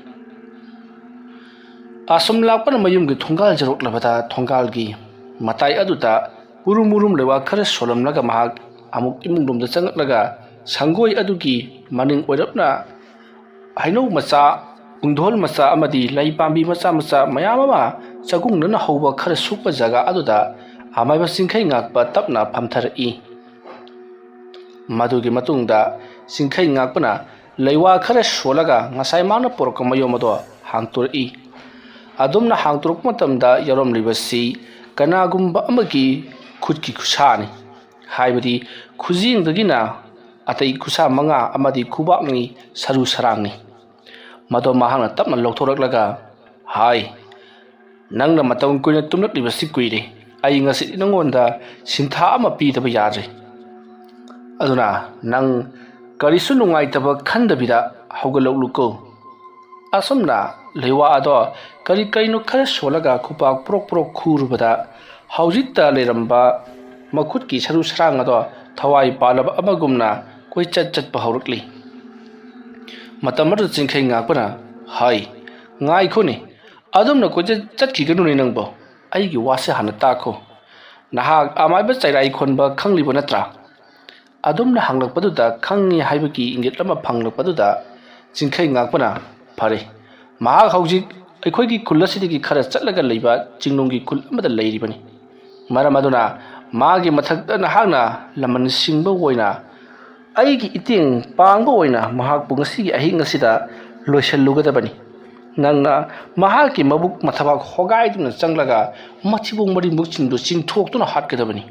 ꯑꯁꯨꯝ ꯂꯥꯛꯄꯅ ꯃꯌꯨꯝꯒꯤ ꯊꯣꯡꯒꯥꯜ ꯌꯧꯔꯛꯂꯕꯗ, ꯊꯣꯡꯒꯥꯜꯒꯤ ꯃꯇꯥꯏ ꯑꯗꯨꯗ ꯎꯔꯨꯝ ꯎꯔꯨꯝ ꯂꯩꯋꯥ ꯈꯔ ꯁꯣꯜꯂꯝꯂꯒ ꯃꯍꯥꯛ ꯑꯃꯨꯛ ꯏꯃꯨꯡ ꯂꯣꯝꯗ ꯆꯪꯂꯛꯂꯒ ꯁꯪꯒꯣꯏ ꯑꯗꯨꯒꯤ ꯃꯅꯤꯡ ꯑꯣꯏꯔꯞꯅ ꯍꯩꯅꯧ ꯃꯆꯥ, ꯄꯨꯡꯗꯣꯜ ꯃꯆꯥ ꯑꯃꯗꯤ ꯂꯩ ꯄꯥꯝꯕꯤ ꯃꯆꯥ ꯃꯆꯥ ꯃꯌꯥꯝ ꯑꯃ ꯆꯒꯨꯡꯅꯅ ꯍꯧꯕ ꯈꯔ ꯁꯨꯞꯄ ꯖꯒꯥ ꯑꯗꯨꯗ ꯑꯃꯥꯏꯕ ꯆꯤꯡꯈꯩ ꯉꯥꯛꯄ ꯇꯞꯅ ꯐꯝꯊꯔꯛꯏ꯫ ꯃꯗꯨꯒꯤ ꯃꯇꯨꯡꯗ ꯆꯤꯡꯈꯩ ꯉꯥꯛꯄꯅ ꯂꯩꯋꯥ ꯈꯔ ꯁꯣꯜꯂꯒ ꯉꯁꯥꯏ ꯃꯥꯅ ꯄꯨꯔꯛꯄ ꯃꯌꯨꯝ ꯑꯗꯣ ꯍꯥꯡꯇꯣꯔꯛꯏ꯫ ꯑꯗꯨꯝꯅ ꯍꯥꯡꯇꯣꯔꯛꯄ ꯃꯇꯝꯗ ꯌꯥꯎꯔꯝꯂꯤꯕꯁꯤ ꯀꯅꯥꯒꯨꯝꯕ ꯑꯃꯒꯤ ꯈꯨꯠꯀꯤ ꯈꯨꯠꯁꯥꯅꯤ꯫ ꯍꯥꯏꯕꯗꯤ ꯈꯨꯖꯦꯡꯗꯒꯤꯅ ꯑꯇꯩ ꯈꯨꯠꯁꯥ ꯃꯉꯥ ꯑꯃꯗꯤ ꯈꯨꯕꯥꯛꯅꯤ, ꯁꯔꯨ ꯁꯔꯥꯡꯅꯤ꯫ ꯃꯗꯣ ꯃꯍꯥꯛꯅ ꯇꯞꯅ ꯂꯧꯊꯣꯔꯛꯂꯒ, "ꯍꯥꯏ, ꯅꯪꯅ ꯃꯇꯝ ꯀꯨꯏꯅ ꯇꯨꯝꯂꯛꯂꯤꯕꯁꯤ ꯀꯨꯏꯔꯦ꯫ ꯑꯩ ꯉꯁꯤꯗꯤ ꯅꯪꯉꯣꯟꯗ ꯁꯤꯟꯊꯥ ꯑꯃ ꯄꯤꯗꯕ ꯌꯥꯗ꯭ꯔꯦ꯫ ꯑꯗꯨꯅ ꯅꯪ ꯀꯔꯤꯁꯨ ꯅꯨꯡꯉꯥꯏꯇꯕ ꯈꯟꯗꯕꯤꯗ ꯍꯧꯒꯠꯂꯛꯂꯨꯀꯣ"꯫ ꯑꯁꯨꯝꯅ ꯂꯩꯋꯥ ꯑꯗꯣ ꯀꯔꯤ ꯀꯔꯤꯅꯣ ꯈꯔ ꯁꯣꯜꯂꯒ ꯈꯨꯄꯥꯛ ꯄ꯭ꯔꯣꯛ ꯄ꯭ꯔꯣꯛ ꯈꯨꯔꯨꯕꯗ, ꯍꯧꯖꯤꯛꯇ ꯂꯩꯔꯝꯕ ꯃꯈꯨꯠꯀꯤ ꯁꯔꯨ ꯁꯔꯥꯡ ꯑꯗꯣ ꯊꯋꯥꯏ ꯄꯥꯜꯂꯕ ꯑꯃꯒꯨꯝꯅ ꯀꯣꯏꯆꯠ ꯆꯠꯄ ꯍꯧꯔꯛꯂꯤ꯫ ꯃꯇꯝ ꯑꯗꯨꯗ ꯆꯤꯡꯈꯩ ꯉꯥꯛꯄꯅ, "ꯍꯥꯏ, ꯉꯥꯏꯈꯣꯅꯦ, ꯑꯗꯨꯝꯅ ꯀꯣꯏꯆꯠ ꯆꯠꯈꯤꯒꯅꯨꯅꯦ ꯅꯪꯕꯣ꯫ ꯑꯩꯒꯤ ꯋꯥꯁꯦ ꯍꯥꯟꯅ ꯇꯥꯈꯣ꯫ ꯅꯍꯥꯛ ꯑꯃꯥꯏꯕ ꯆꯩꯔꯥꯏ ꯈꯣꯟꯕ ꯈꯪꯂꯤꯕ ꯅꯠꯇ꯭ꯔꯥ?" ꯑꯗꯨꯝꯅ ꯍꯪꯂꯛꯄꯗꯨꯗ ꯈꯪꯉꯤ ꯍꯥꯏꯕꯒꯤ ꯏꯪꯒꯤꯠ ꯑꯃ ꯐꯪꯂꯛꯄꯗꯨꯗ ꯆꯤꯡꯈꯩ ꯉꯥꯛꯄꯅ, "ꯐꯔꯦ, ꯃꯍꯥꯛ ꯍꯧꯖꯤꯛ ꯑꯩꯈꯣꯏꯒꯤ ꯈꯨꯜ ꯑꯁꯤꯗꯒꯤ ꯈꯔ ꯆꯠꯂꯒ ꯂꯩꯕ ꯆꯤꯡꯅꯨꯡꯒꯤ ꯈꯨꯜ ꯑꯃꯗ ꯂꯩꯔꯤꯕꯅꯤ꯫ ꯃꯔꯝ ꯑꯗꯨꯅ ꯃꯥꯒꯤ ꯃꯊꯛꯇ ꯅꯍꯥꯛꯅ ꯂꯃꯟ ꯁꯤꯡꯕ ꯑꯣꯏꯅ ꯑꯩꯒꯤ ꯏꯇꯦꯡ ꯄꯥꯡꯕ ꯑꯣꯏꯅ ꯃꯍꯥꯛꯄꯨ ꯉꯁꯤꯒꯤ ꯑꯍꯤꯡ ꯑꯁꯤꯗ ꯂꯣꯏꯁꯤꯜꯂꯨꯒꯗꯕꯅꯤ꯫ ꯅꯪꯅ ꯃꯍꯥꯛꯀꯤ ꯃꯕꯨꯛ ꯃꯊꯕꯥꯛ ꯍꯣꯒꯥꯏꯗꯨꯅ ꯆꯪꯂꯒ ꯃꯊꯤꯕꯣꯡ ꯃꯔꯤꯟꯕꯨꯛꯁꯤꯡꯗꯨ ꯆꯤꯡꯊꯣꯛꯇꯨꯅ ꯍꯥꯠꯀꯗꯕꯅꯤ꯫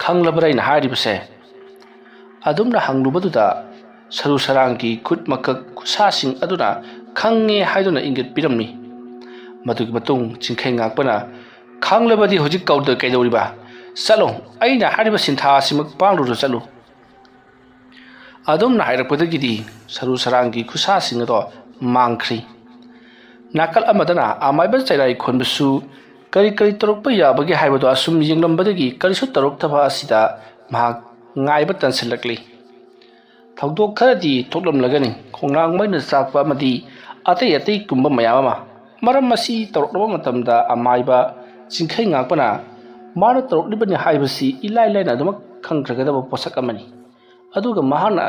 ꯈꯪꯂꯕ꯭ꯔꯥ ꯑꯩꯅ ꯍꯥꯏꯔꯤꯕꯁꯦ?" ꯑꯗꯨꯝꯅ ꯍꯪꯂꯨꯕꯗꯨꯗ ꯁꯔꯨ ꯁꯔꯥꯡꯒꯤ ꯈꯨꯠ ꯃꯀꯛ ꯈꯨꯠꯁꯥꯁꯤꯡ ꯑꯗꯨꯅ ꯈꯪꯉꯦ ꯍꯥꯏꯗꯨꯅ ꯏꯪꯒꯤꯠ ꯄꯤꯔꯝꯃꯤ꯫ ꯃꯗꯨꯒꯤ ꯃꯇꯨꯡ ꯆꯤꯡꯈꯩ ꯉꯥꯛꯄꯅ, "ꯈꯪꯂꯕꯗꯤ ꯍꯧꯖꯤꯛ ꯀꯧꯗ ꯀꯩꯗꯧꯔꯤꯕ? ꯆꯠꯂꯣ, ꯑꯩꯅ ꯍꯥꯏꯔꯤꯕ ꯁꯤꯟꯊꯥ ꯑꯁꯤꯃꯛ ꯄꯥꯡꯂꯨꯔꯣ, ꯆꯠꯂꯨ꯫" ꯑꯗꯨꯝꯅ ꯍꯥꯏꯔꯛꯄꯗꯒꯤꯗꯤ ꯁꯔꯨ ꯁꯔꯥꯡꯒꯤ ꯈꯨꯠꯁꯥꯁꯤꯡ ꯑꯗꯣ ꯃꯥꯡꯈ꯭ꯔꯤ꯫ ꯅꯥꯀꯜ ꯑꯃꯗꯅ ꯑꯃꯥꯏꯕ ꯆꯩꯔꯥꯏ ꯈꯣꯟꯕꯁꯨ ꯀꯔꯤ ꯀꯔꯤ ꯇꯧꯔꯛꯄ ꯌꯥꯕꯒꯦ ꯍꯥꯏꯕꯗꯣ ꯑꯁꯨꯝ ꯌꯦꯡꯂꯝꯕꯗꯒꯤ ꯀꯔꯤꯁꯨ ꯇꯧꯔꯛꯇꯕ ꯑꯁꯤꯗ ꯃꯍꯥꯛ ꯉꯥꯏꯕ ꯇꯟꯁꯤꯜꯂꯛꯂꯤ꯫ ꯊꯧꯗꯣꯛ ꯈꯔꯗꯤ ꯊꯣꯛꯂꯝꯂꯒꯅꯤ, ꯈꯣꯡꯅꯥꯡ ꯃꯩꯅ ꯆꯥꯛꯄ ꯑꯃꯗꯤ ꯑꯇꯩ ꯑꯇꯩ ꯀꯨꯝꯕ ꯃꯌꯥꯝ ꯑꯃ꯫ ꯃꯔꯝ ꯑꯁꯤ ꯇꯧꯔꯛꯂꯕ ꯃꯇꯝꯗ ꯑꯃꯥꯏꯕ ꯆꯤꯡꯈꯩ ꯉꯥꯛꯄꯅ ꯃꯥꯅ ꯇꯧꯔꯛꯂꯤꯕꯅꯤ ꯍꯥꯏꯕꯁꯤ ꯏꯂꯥꯏ ꯂꯥꯏꯅ ꯑꯗꯨꯃꯛ ꯈꯪꯈ꯭ꯔꯒꯗꯕ ꯄꯣꯠꯁꯛ ꯑꯃꯅꯤ꯫ ꯑꯗꯨꯒ ꯃꯍꯥꯛꯅ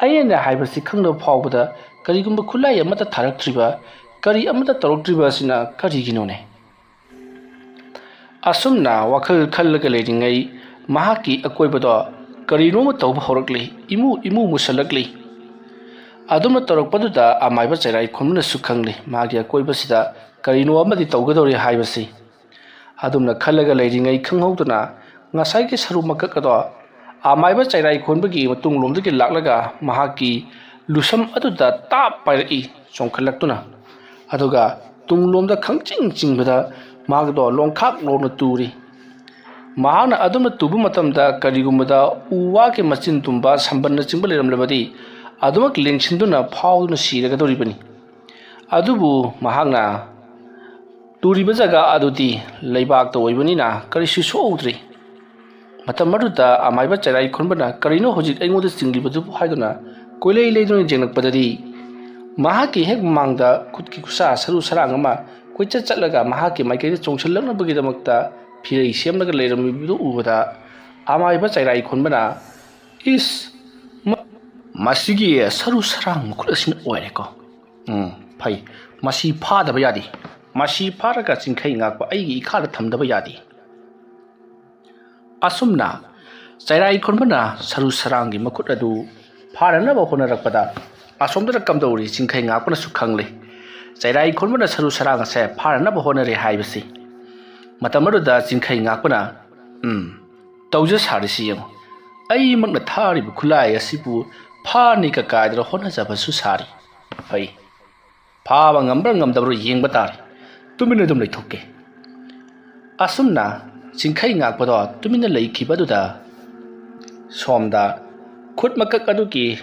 ꯑꯩꯅ ꯍꯥꯏꯕꯁꯤ ꯈꯪꯗꯕ ꯐꯥꯎꯕꯗ ꯀꯔꯤꯒꯨꯝꯕ ꯈꯨꯠꯂꯥꯏ ꯑꯃꯠꯇ ꯊꯥꯔꯛꯇ꯭ꯔꯤꯕ, ꯀꯔꯤ ꯑꯃꯠꯇ ꯇꯧꯔꯛꯇ꯭ꯔꯤꯕ ꯑꯁꯤꯅ ꯀꯔꯤꯒꯤꯅꯣꯅꯦ? ꯑꯁꯨꯝꯅ ꯋꯥꯈꯜ ꯈꯜꯂꯒ ꯂꯩꯔꯤꯉꯩ ꯃꯍꯥꯛꯀꯤ ꯑꯀꯣꯏꯕꯗꯣ ꯀꯔꯤꯅꯣꯃ ꯇꯧꯕ ꯍꯧꯔꯛꯂꯤ, ꯏꯃꯨ ꯏꯃꯨ ꯃꯨꯁꯜꯂꯛꯂꯤ꯫ ꯑꯗꯨꯝꯅ ꯇꯧꯔꯛꯄꯗꯨꯗ ꯑꯃꯥꯏꯕ ꯆꯩꯔꯥꯏ ꯈꯣꯝꯗꯨꯅꯁꯨ ꯈꯪꯂꯤ ꯃꯥꯒꯤ ꯑꯀꯣꯏꯕꯁꯤꯗ ꯀꯔꯤꯅꯣ ꯑꯃꯗꯤ ꯇꯧꯒꯗꯧꯔꯤ ꯍꯥꯏꯕꯁꯤ꯫ ꯑꯗꯨꯝꯅ ꯈꯜꯂꯒ ꯂꯩꯔꯤꯉꯩ ꯈꯪꯍꯧꯗꯅ ꯉꯁꯥꯏꯒꯤ ꯁꯔꯨ ꯃꯀꯛ ꯑꯗꯣ ꯑꯃꯥꯏꯕ ꯆꯩꯔꯥꯏ ꯈꯣꯟꯕꯒꯤ ꯃꯇꯨꯡꯂꯣꯝꯗꯒꯤ ꯂꯥꯛꯂꯒ ꯃꯍꯥꯛꯀꯤ ꯂꯨꯁꯝ ꯑꯗꯨꯗ ꯇꯥꯞ ꯄꯥꯏꯔꯛꯏ ꯆꯣꯡꯈꯠꯂꯛꯇꯨꯅ꯫ ꯑꯗꯨꯒ ꯇꯨꯡꯂꯣꯝꯗ ꯈꯪꯆꯤꯡ ꯆꯤꯡꯕꯗ ꯃꯍꯥꯛꯗꯣ ꯂꯣꯡꯈꯥꯛ ꯂꯣꯡꯅ ꯇꯨꯔꯤ꯫ ꯃꯍꯥꯛꯅ ꯑꯗꯨꯝꯅ ꯇꯨꯕ ꯃꯇꯝꯗ ꯀꯔꯤꯒꯨꯝꯕꯗ ꯎ ꯋꯥꯒꯤ ꯃꯆꯤꯟ ꯇꯨꯝꯕ ꯁꯝꯕꯜꯅꯆꯤꯡꯕ ꯂꯩꯔꯝꯂꯕꯗꯤ ꯑꯗꯨꯃꯛ ꯂꯦꯡꯁꯤꯟꯗꯨꯅ ꯐꯥꯎꯗꯨꯅ ꯁꯤꯔꯒꯗꯧꯔꯤꯕꯅꯤ꯫ ꯑꯗꯨꯕꯨ ꯃꯍꯥꯛꯅ ꯇꯨꯔꯤꯕ ꯖꯒꯥ ꯑꯗꯨꯗꯤ ꯂꯩꯕꯥꯛꯇ ꯑꯣꯏꯕꯅꯤꯅ ꯀꯔꯤꯁꯨ ꯁꯣꯛꯍꯧꯗ꯭ꯔꯤ꯫ ꯃꯇꯝ ꯑꯗꯨꯗ ꯑꯃꯥꯏꯕ ꯆꯩꯔꯥꯏ ꯈꯨꯟꯕꯅ "ꯀꯔꯤꯅꯣ ꯍꯧꯖꯤꯛ ꯑꯩꯉꯣꯟꯗ ꯆꯤꯡꯂꯤꯕꯗꯨꯕꯨ?" ꯍꯥꯏꯗꯨꯅ ꯀꯣꯏꯂꯩ ꯂꯩꯗꯨꯅ ꯌꯦꯡꯂꯛꯄꯗꯗꯤ, ꯃꯍꯥꯛꯀꯤ ꯍꯦꯛ ꯃꯃꯥꯡꯗ ꯈꯨꯠꯀꯤ ꯈꯨꯠꯁꯥ ꯁꯔꯨ ꯁꯔꯥꯡ ꯑꯃ ꯀꯣꯏꯆꯠ ꯆꯠꯂꯒ ꯃꯍꯥꯛꯀꯤ ꯃꯥꯏꯀꯩꯗ ꯆꯣꯡꯁꯤꯜꯂꯛꯅꯕꯒꯤꯗꯃꯛꯇ ꯐꯤꯔꯩ ꯁꯦꯝꯂꯒ ꯂꯩꯔꯝꯃꯤꯕꯗꯨ ꯎꯕꯗ, ꯑꯃꯥꯏꯕ ꯆꯩꯔꯥꯏ ꯈꯨꯟꯕꯅ, "ꯏꯁ, ꯃ-, ꯃꯁꯤꯒꯤ ꯁꯔꯨ ꯁꯔꯥꯡ ꯃꯈꯨꯠ ꯑꯁꯤꯅ ꯑꯣꯏꯔꯦꯀꯣ꯫ ꯎꯝ, ꯐꯩ꯫ ꯃꯁꯤ ꯐꯥꯗꯕ ꯌꯥꯗꯦ꯫ ꯃꯁꯤ ꯐꯥꯔꯒ ꯆꯤꯡꯈꯩ ꯉꯥꯛꯄ ꯑꯩꯒꯤ ꯏꯈꯥꯗ ꯊꯝꯗꯕ ꯌꯥꯗꯦ꯫" ꯑꯁꯨꯝꯅ ꯆꯩꯔꯥꯏ ꯈꯨꯟꯕꯅ ꯁꯔꯨ ꯁꯔꯥꯡꯒꯤ ꯃꯈꯨꯠ ꯑꯗꯨ ꯐꯥꯅꯅꯕ ꯍꯣꯠꯅꯔꯛꯄꯗ, ꯑꯁꯣꯝꯗꯅ ꯀꯝꯗꯧꯔꯤ ꯆꯤꯡꯈꯩ ꯉꯥꯛꯄꯅꯁꯨ ꯈꯪꯂꯦ꯫ ꯆꯩꯔꯥꯏ ꯈꯨꯟꯕꯅ ꯁꯔꯨ ꯁꯔꯥꯡ ꯑꯁꯦ ꯐꯥꯅꯅꯕ ꯍꯣꯠꯅꯔꯦ ꯍꯥꯏꯕꯁꯤ꯫ ꯃꯇꯝ ꯑꯗꯨꯗ ꯆꯤꯡꯈꯩ ꯉꯥꯛꯄꯅ, "ꯎꯝ, ꯇꯧꯖ ꯁꯥꯔꯤꯁꯤ ꯌꯦꯡꯉꯨ꯫ ꯑꯩꯃꯛꯅ ꯊꯥꯔꯤꯕ ꯈꯨꯠꯂꯥꯏ ꯑꯁꯤꯕꯨ ꯐꯥꯅꯤ ꯀꯀꯥꯏꯗꯅ ꯍꯣꯠꯅꯖꯕꯁꯨ ꯁꯥꯔꯤ꯫ ꯐꯩ, ꯐꯥꯕ ꯉꯝꯕ꯭ꯔꯥ ꯉꯝꯗꯕ꯭ꯔꯥ ꯌꯦꯡꯕ ꯇꯥꯔꯦ꯫ ꯇꯨꯃꯤꯟꯅ ꯑꯗꯨꯝ ꯂꯩꯊꯣꯛꯀꯦ꯫" ꯑꯁꯨꯝꯅ ꯆꯤꯡꯈꯩ ꯉꯥꯛꯄꯗꯣ ꯇꯨꯃꯤꯟꯅ ꯂꯩꯈꯤꯕ ꯑꯗꯨꯗ, ꯁꯣꯝꯗ ꯈꯨꯠ ꯃꯀꯛ ꯑꯗꯨꯒꯤ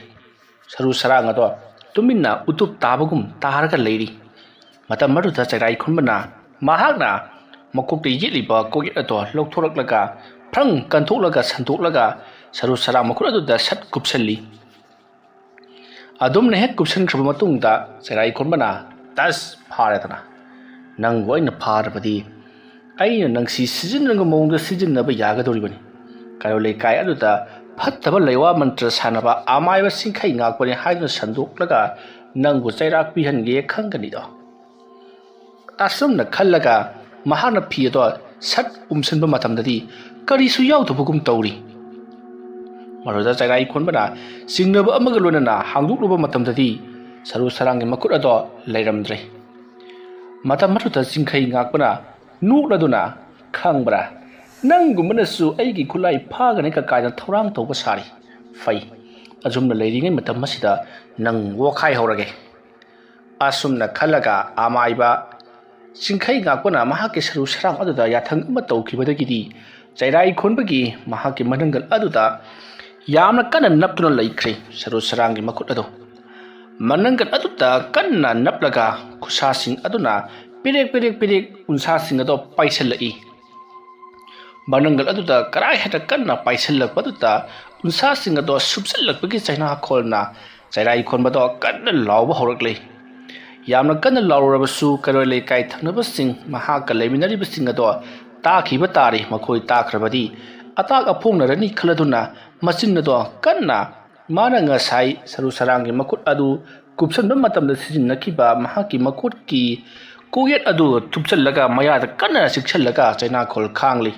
ꯁꯔꯨ ꯁꯔꯥꯡ ꯑꯗꯣ ꯇꯨꯃꯤꯟꯅ ꯎꯇꯨꯞ ꯇꯥꯕꯒꯨꯝ ꯇꯥꯔꯒ ꯂꯩꯔꯤ꯫ ꯃꯇꯝ ꯑꯗꯨꯗ ꯆꯩꯔꯥꯏ ꯈꯨꯟꯕꯅ ꯃꯍꯥꯛꯅ ꯃꯀꯣꯛꯇ ꯌꯦꯠꯂꯤꯕ ꯀꯣꯛꯌꯦꯠ ꯑꯗꯣ ꯂꯧꯊꯣꯔꯛꯂꯒ, ꯐ꯭ꯔꯪ ꯀꯟꯊꯣꯛꯂꯒ ꯁꯟꯗꯣꯛꯂꯒ ꯁꯔꯨ ꯁꯔꯥꯡ ꯃꯈꯨꯠ ꯑꯗꯨꯗ ꯁꯠ ꯀꯨꯞꯁꯜꯂꯤ꯫ ꯑꯗꯨꯝꯅ ꯍꯦꯛ ꯀꯨꯞꯁꯟꯈ꯭ꯔꯕ ꯃꯇꯨꯡꯗ ꯆꯩꯔꯥꯏ ꯈꯨꯟꯕꯅ, "ꯇꯁ, ꯐꯥꯔꯦꯗꯅ꯫ ꯅꯪꯕꯨ ꯑꯩꯅ ꯐꯥꯔꯕꯗꯤ ꯑꯩꯅ ꯅꯪꯁꯤ ꯁꯤꯖꯤꯟꯅꯕ ꯃꯑꯣꯡꯗ ꯁꯤꯖꯤꯟꯅꯕ ꯌꯥꯒꯗꯧꯔꯤꯕꯅꯤ꯫ ꯀꯩꯔꯣꯜ ꯂꯩꯀꯥꯏ ꯑꯗꯨꯗ ꯐꯠꯇꯕ ꯂꯩꯋꯥ ꯃꯟꯇ꯭ꯔ ꯁꯥꯟꯅꯕ ꯑꯃꯥꯏꯕ ꯆꯤꯡꯈꯩ ꯉꯥꯛꯄꯅꯤ ꯍꯥꯏꯗꯨꯅ ꯁꯟꯗꯣꯛꯂꯒ ꯅꯪꯕꯨ ꯆꯩꯔꯥꯛ ꯄꯤꯍꯟꯒꯦ ꯈꯟꯒꯅꯤꯗꯣ꯫" ꯑꯁꯨꯝꯅ ꯈꯜꯂꯒ ꯃꯍꯥꯛꯅ ꯐꯤ ꯑꯗꯣ ꯁꯠ ꯎꯝꯁꯤꯟꯕ ꯃꯇꯝꯗꯗꯤ ꯀꯔꯤꯁꯨ ꯌꯥꯎꯗꯕꯒꯨꯝ ꯇꯧꯔꯤ꯫ ꯃꯗꯨꯗ ꯆꯩꯔꯥꯏ ꯈꯨꯟꯕꯅ ꯆꯤꯡꯅꯕ ꯑꯃꯒ ꯂꯣꯏꯅꯅ ꯍꯥꯡꯗꯣꯛꯂꯨꯕ ꯃꯇꯝꯗꯗꯤ ꯁꯔꯨ ꯁꯔꯥꯡꯒꯤ ꯃꯈꯨꯠ ꯑꯗꯣ ꯂꯩꯔꯝꯗ꯭ꯔꯦ꯫ ꯃꯇꯝ ꯑꯗꯨꯗ ꯆꯤꯡꯈꯩ ꯉꯥꯛꯄꯅ ꯅꯣꯛꯂꯗꯨꯅ, "ꯈꯪꯕ꯭ꯔꯥ, ꯅꯪꯒꯨꯝꯕꯅꯁꯨ ꯑꯩꯒꯤ ꯈꯨꯠꯂꯥꯏ ꯐꯥꯒꯅꯤ ꯀꯀꯥꯏꯗ ꯊꯧꯔꯥꯡ ꯇꯧꯕ ꯁꯥꯔꯤ꯫ ꯐꯩ, ꯑꯁꯨꯝꯅ ꯂꯩꯔꯤꯉꯩ ꯃꯇꯝ ꯑꯁꯤꯗ ꯅꯪ ꯋꯥꯈꯥꯏꯍꯧꯔꯒꯦ꯫" ꯑꯁꯨꯝꯅ ꯈꯜꯂꯒ ꯑꯃꯥꯏꯕ ꯆꯤꯡꯈꯩ ꯉꯥꯛꯄꯅ ꯃꯍꯥꯛꯀꯤ ꯁꯔꯨ ꯁꯔꯥꯡ ꯑꯗꯨꯗ ꯌꯥꯊꯪ ꯑꯃ ꯇꯧꯈꯤꯕꯗꯒꯤꯗꯤ ꯆꯩꯔꯥꯏ ꯈꯨꯟꯕꯒꯤ ꯃꯍꯥꯛꯀꯤ ꯃꯅꯪꯒꯜ ꯑꯗꯨꯗ ꯌꯥꯝꯅ ꯀꯟꯅ ꯅꯞꯇꯨꯅ ꯂꯩꯈ꯭ꯔꯦ꯫ ꯁꯔꯨ ꯁꯔꯥꯡꯒꯤ ꯃꯈꯨꯠ ꯑꯗꯨ ꯃꯅꯪꯒꯜ ꯑꯗꯨꯗ ꯀꯟꯅ ꯅꯞꯂꯒ ꯈꯨꯠꯁꯥꯁꯤꯡ ꯑꯗꯨꯅ ꯄꯤꯔꯦꯛ ꯄꯤꯔꯦꯛ ꯄꯤꯔꯦꯛ ꯎꯟꯁꯥꯁꯤꯡ ꯑꯗꯨ ꯄꯥꯏꯁꯤꯜꯂꯛꯏ꯫ ꯃꯅꯪꯒꯜ ꯑꯗꯨꯗ ꯀꯔꯥꯏ ꯍꯦꯛꯇ ꯀꯟꯅ ꯄꯥꯏꯁꯤꯜꯂꯛꯄꯗꯨꯗ ꯎꯟꯁꯥꯁꯤꯡ ꯑꯗꯣ ꯁꯨꯞꯆꯜꯂꯛꯄꯒꯤ ꯆꯩꯅꯥꯈꯣꯜꯅ ꯆꯩꯔꯥꯏꯈꯣꯟꯕꯗꯣ ꯀꯟꯅ ꯂꯥꯎꯕ ꯍꯧꯔꯛꯂꯤ꯫ ꯌꯥꯝꯅ ꯀꯟꯅ ꯂꯥꯎꯔꯨꯔꯕꯁꯨ ꯀꯩꯔꯣꯏ ꯂꯩꯀꯥꯏ ꯊꯪꯅꯕꯁꯤꯡ, ꯃꯍꯥꯛꯀ ꯂꯩꯃꯤꯟꯅꯔꯤꯕꯁꯤꯡ ꯑꯗꯣ ꯇꯥꯈꯤꯕ ꯇꯥꯔꯦ꯫ ꯃꯈꯣꯏ ꯇꯥꯈ꯭ꯔꯕꯗꯤ ꯑꯇꯥꯛ ꯑꯐꯣꯡꯅꯔꯅꯤ ꯈꯜꯂꯗꯨꯅ ꯃꯆꯤꯟ ꯑꯗꯣ ꯀꯟꯅ ꯃꯥꯅ ꯉꯁꯥꯏ ꯁꯔꯨ ꯁꯔꯥꯡꯒꯤ ꯃꯈꯨꯠ ꯑꯗꯨ ꯀꯨꯞꯁꯟꯕ ꯃꯇꯝꯗ ꯁꯤꯖꯤꯟꯅꯈꯤꯕ ꯃꯍꯥꯛꯀꯤ ꯃꯈꯨꯠꯀꯤ ꯀꯣꯛꯌꯦꯠ ꯑꯗꯨ ꯊꯨꯞꯆꯜꯂꯒ ꯃꯌꯥꯗ ꯀꯟꯅ ꯆꯤꯛꯁꯜꯂꯒ ꯆꯩꯅꯥꯈꯣꯜ ꯈꯥꯡꯂꯤ꯫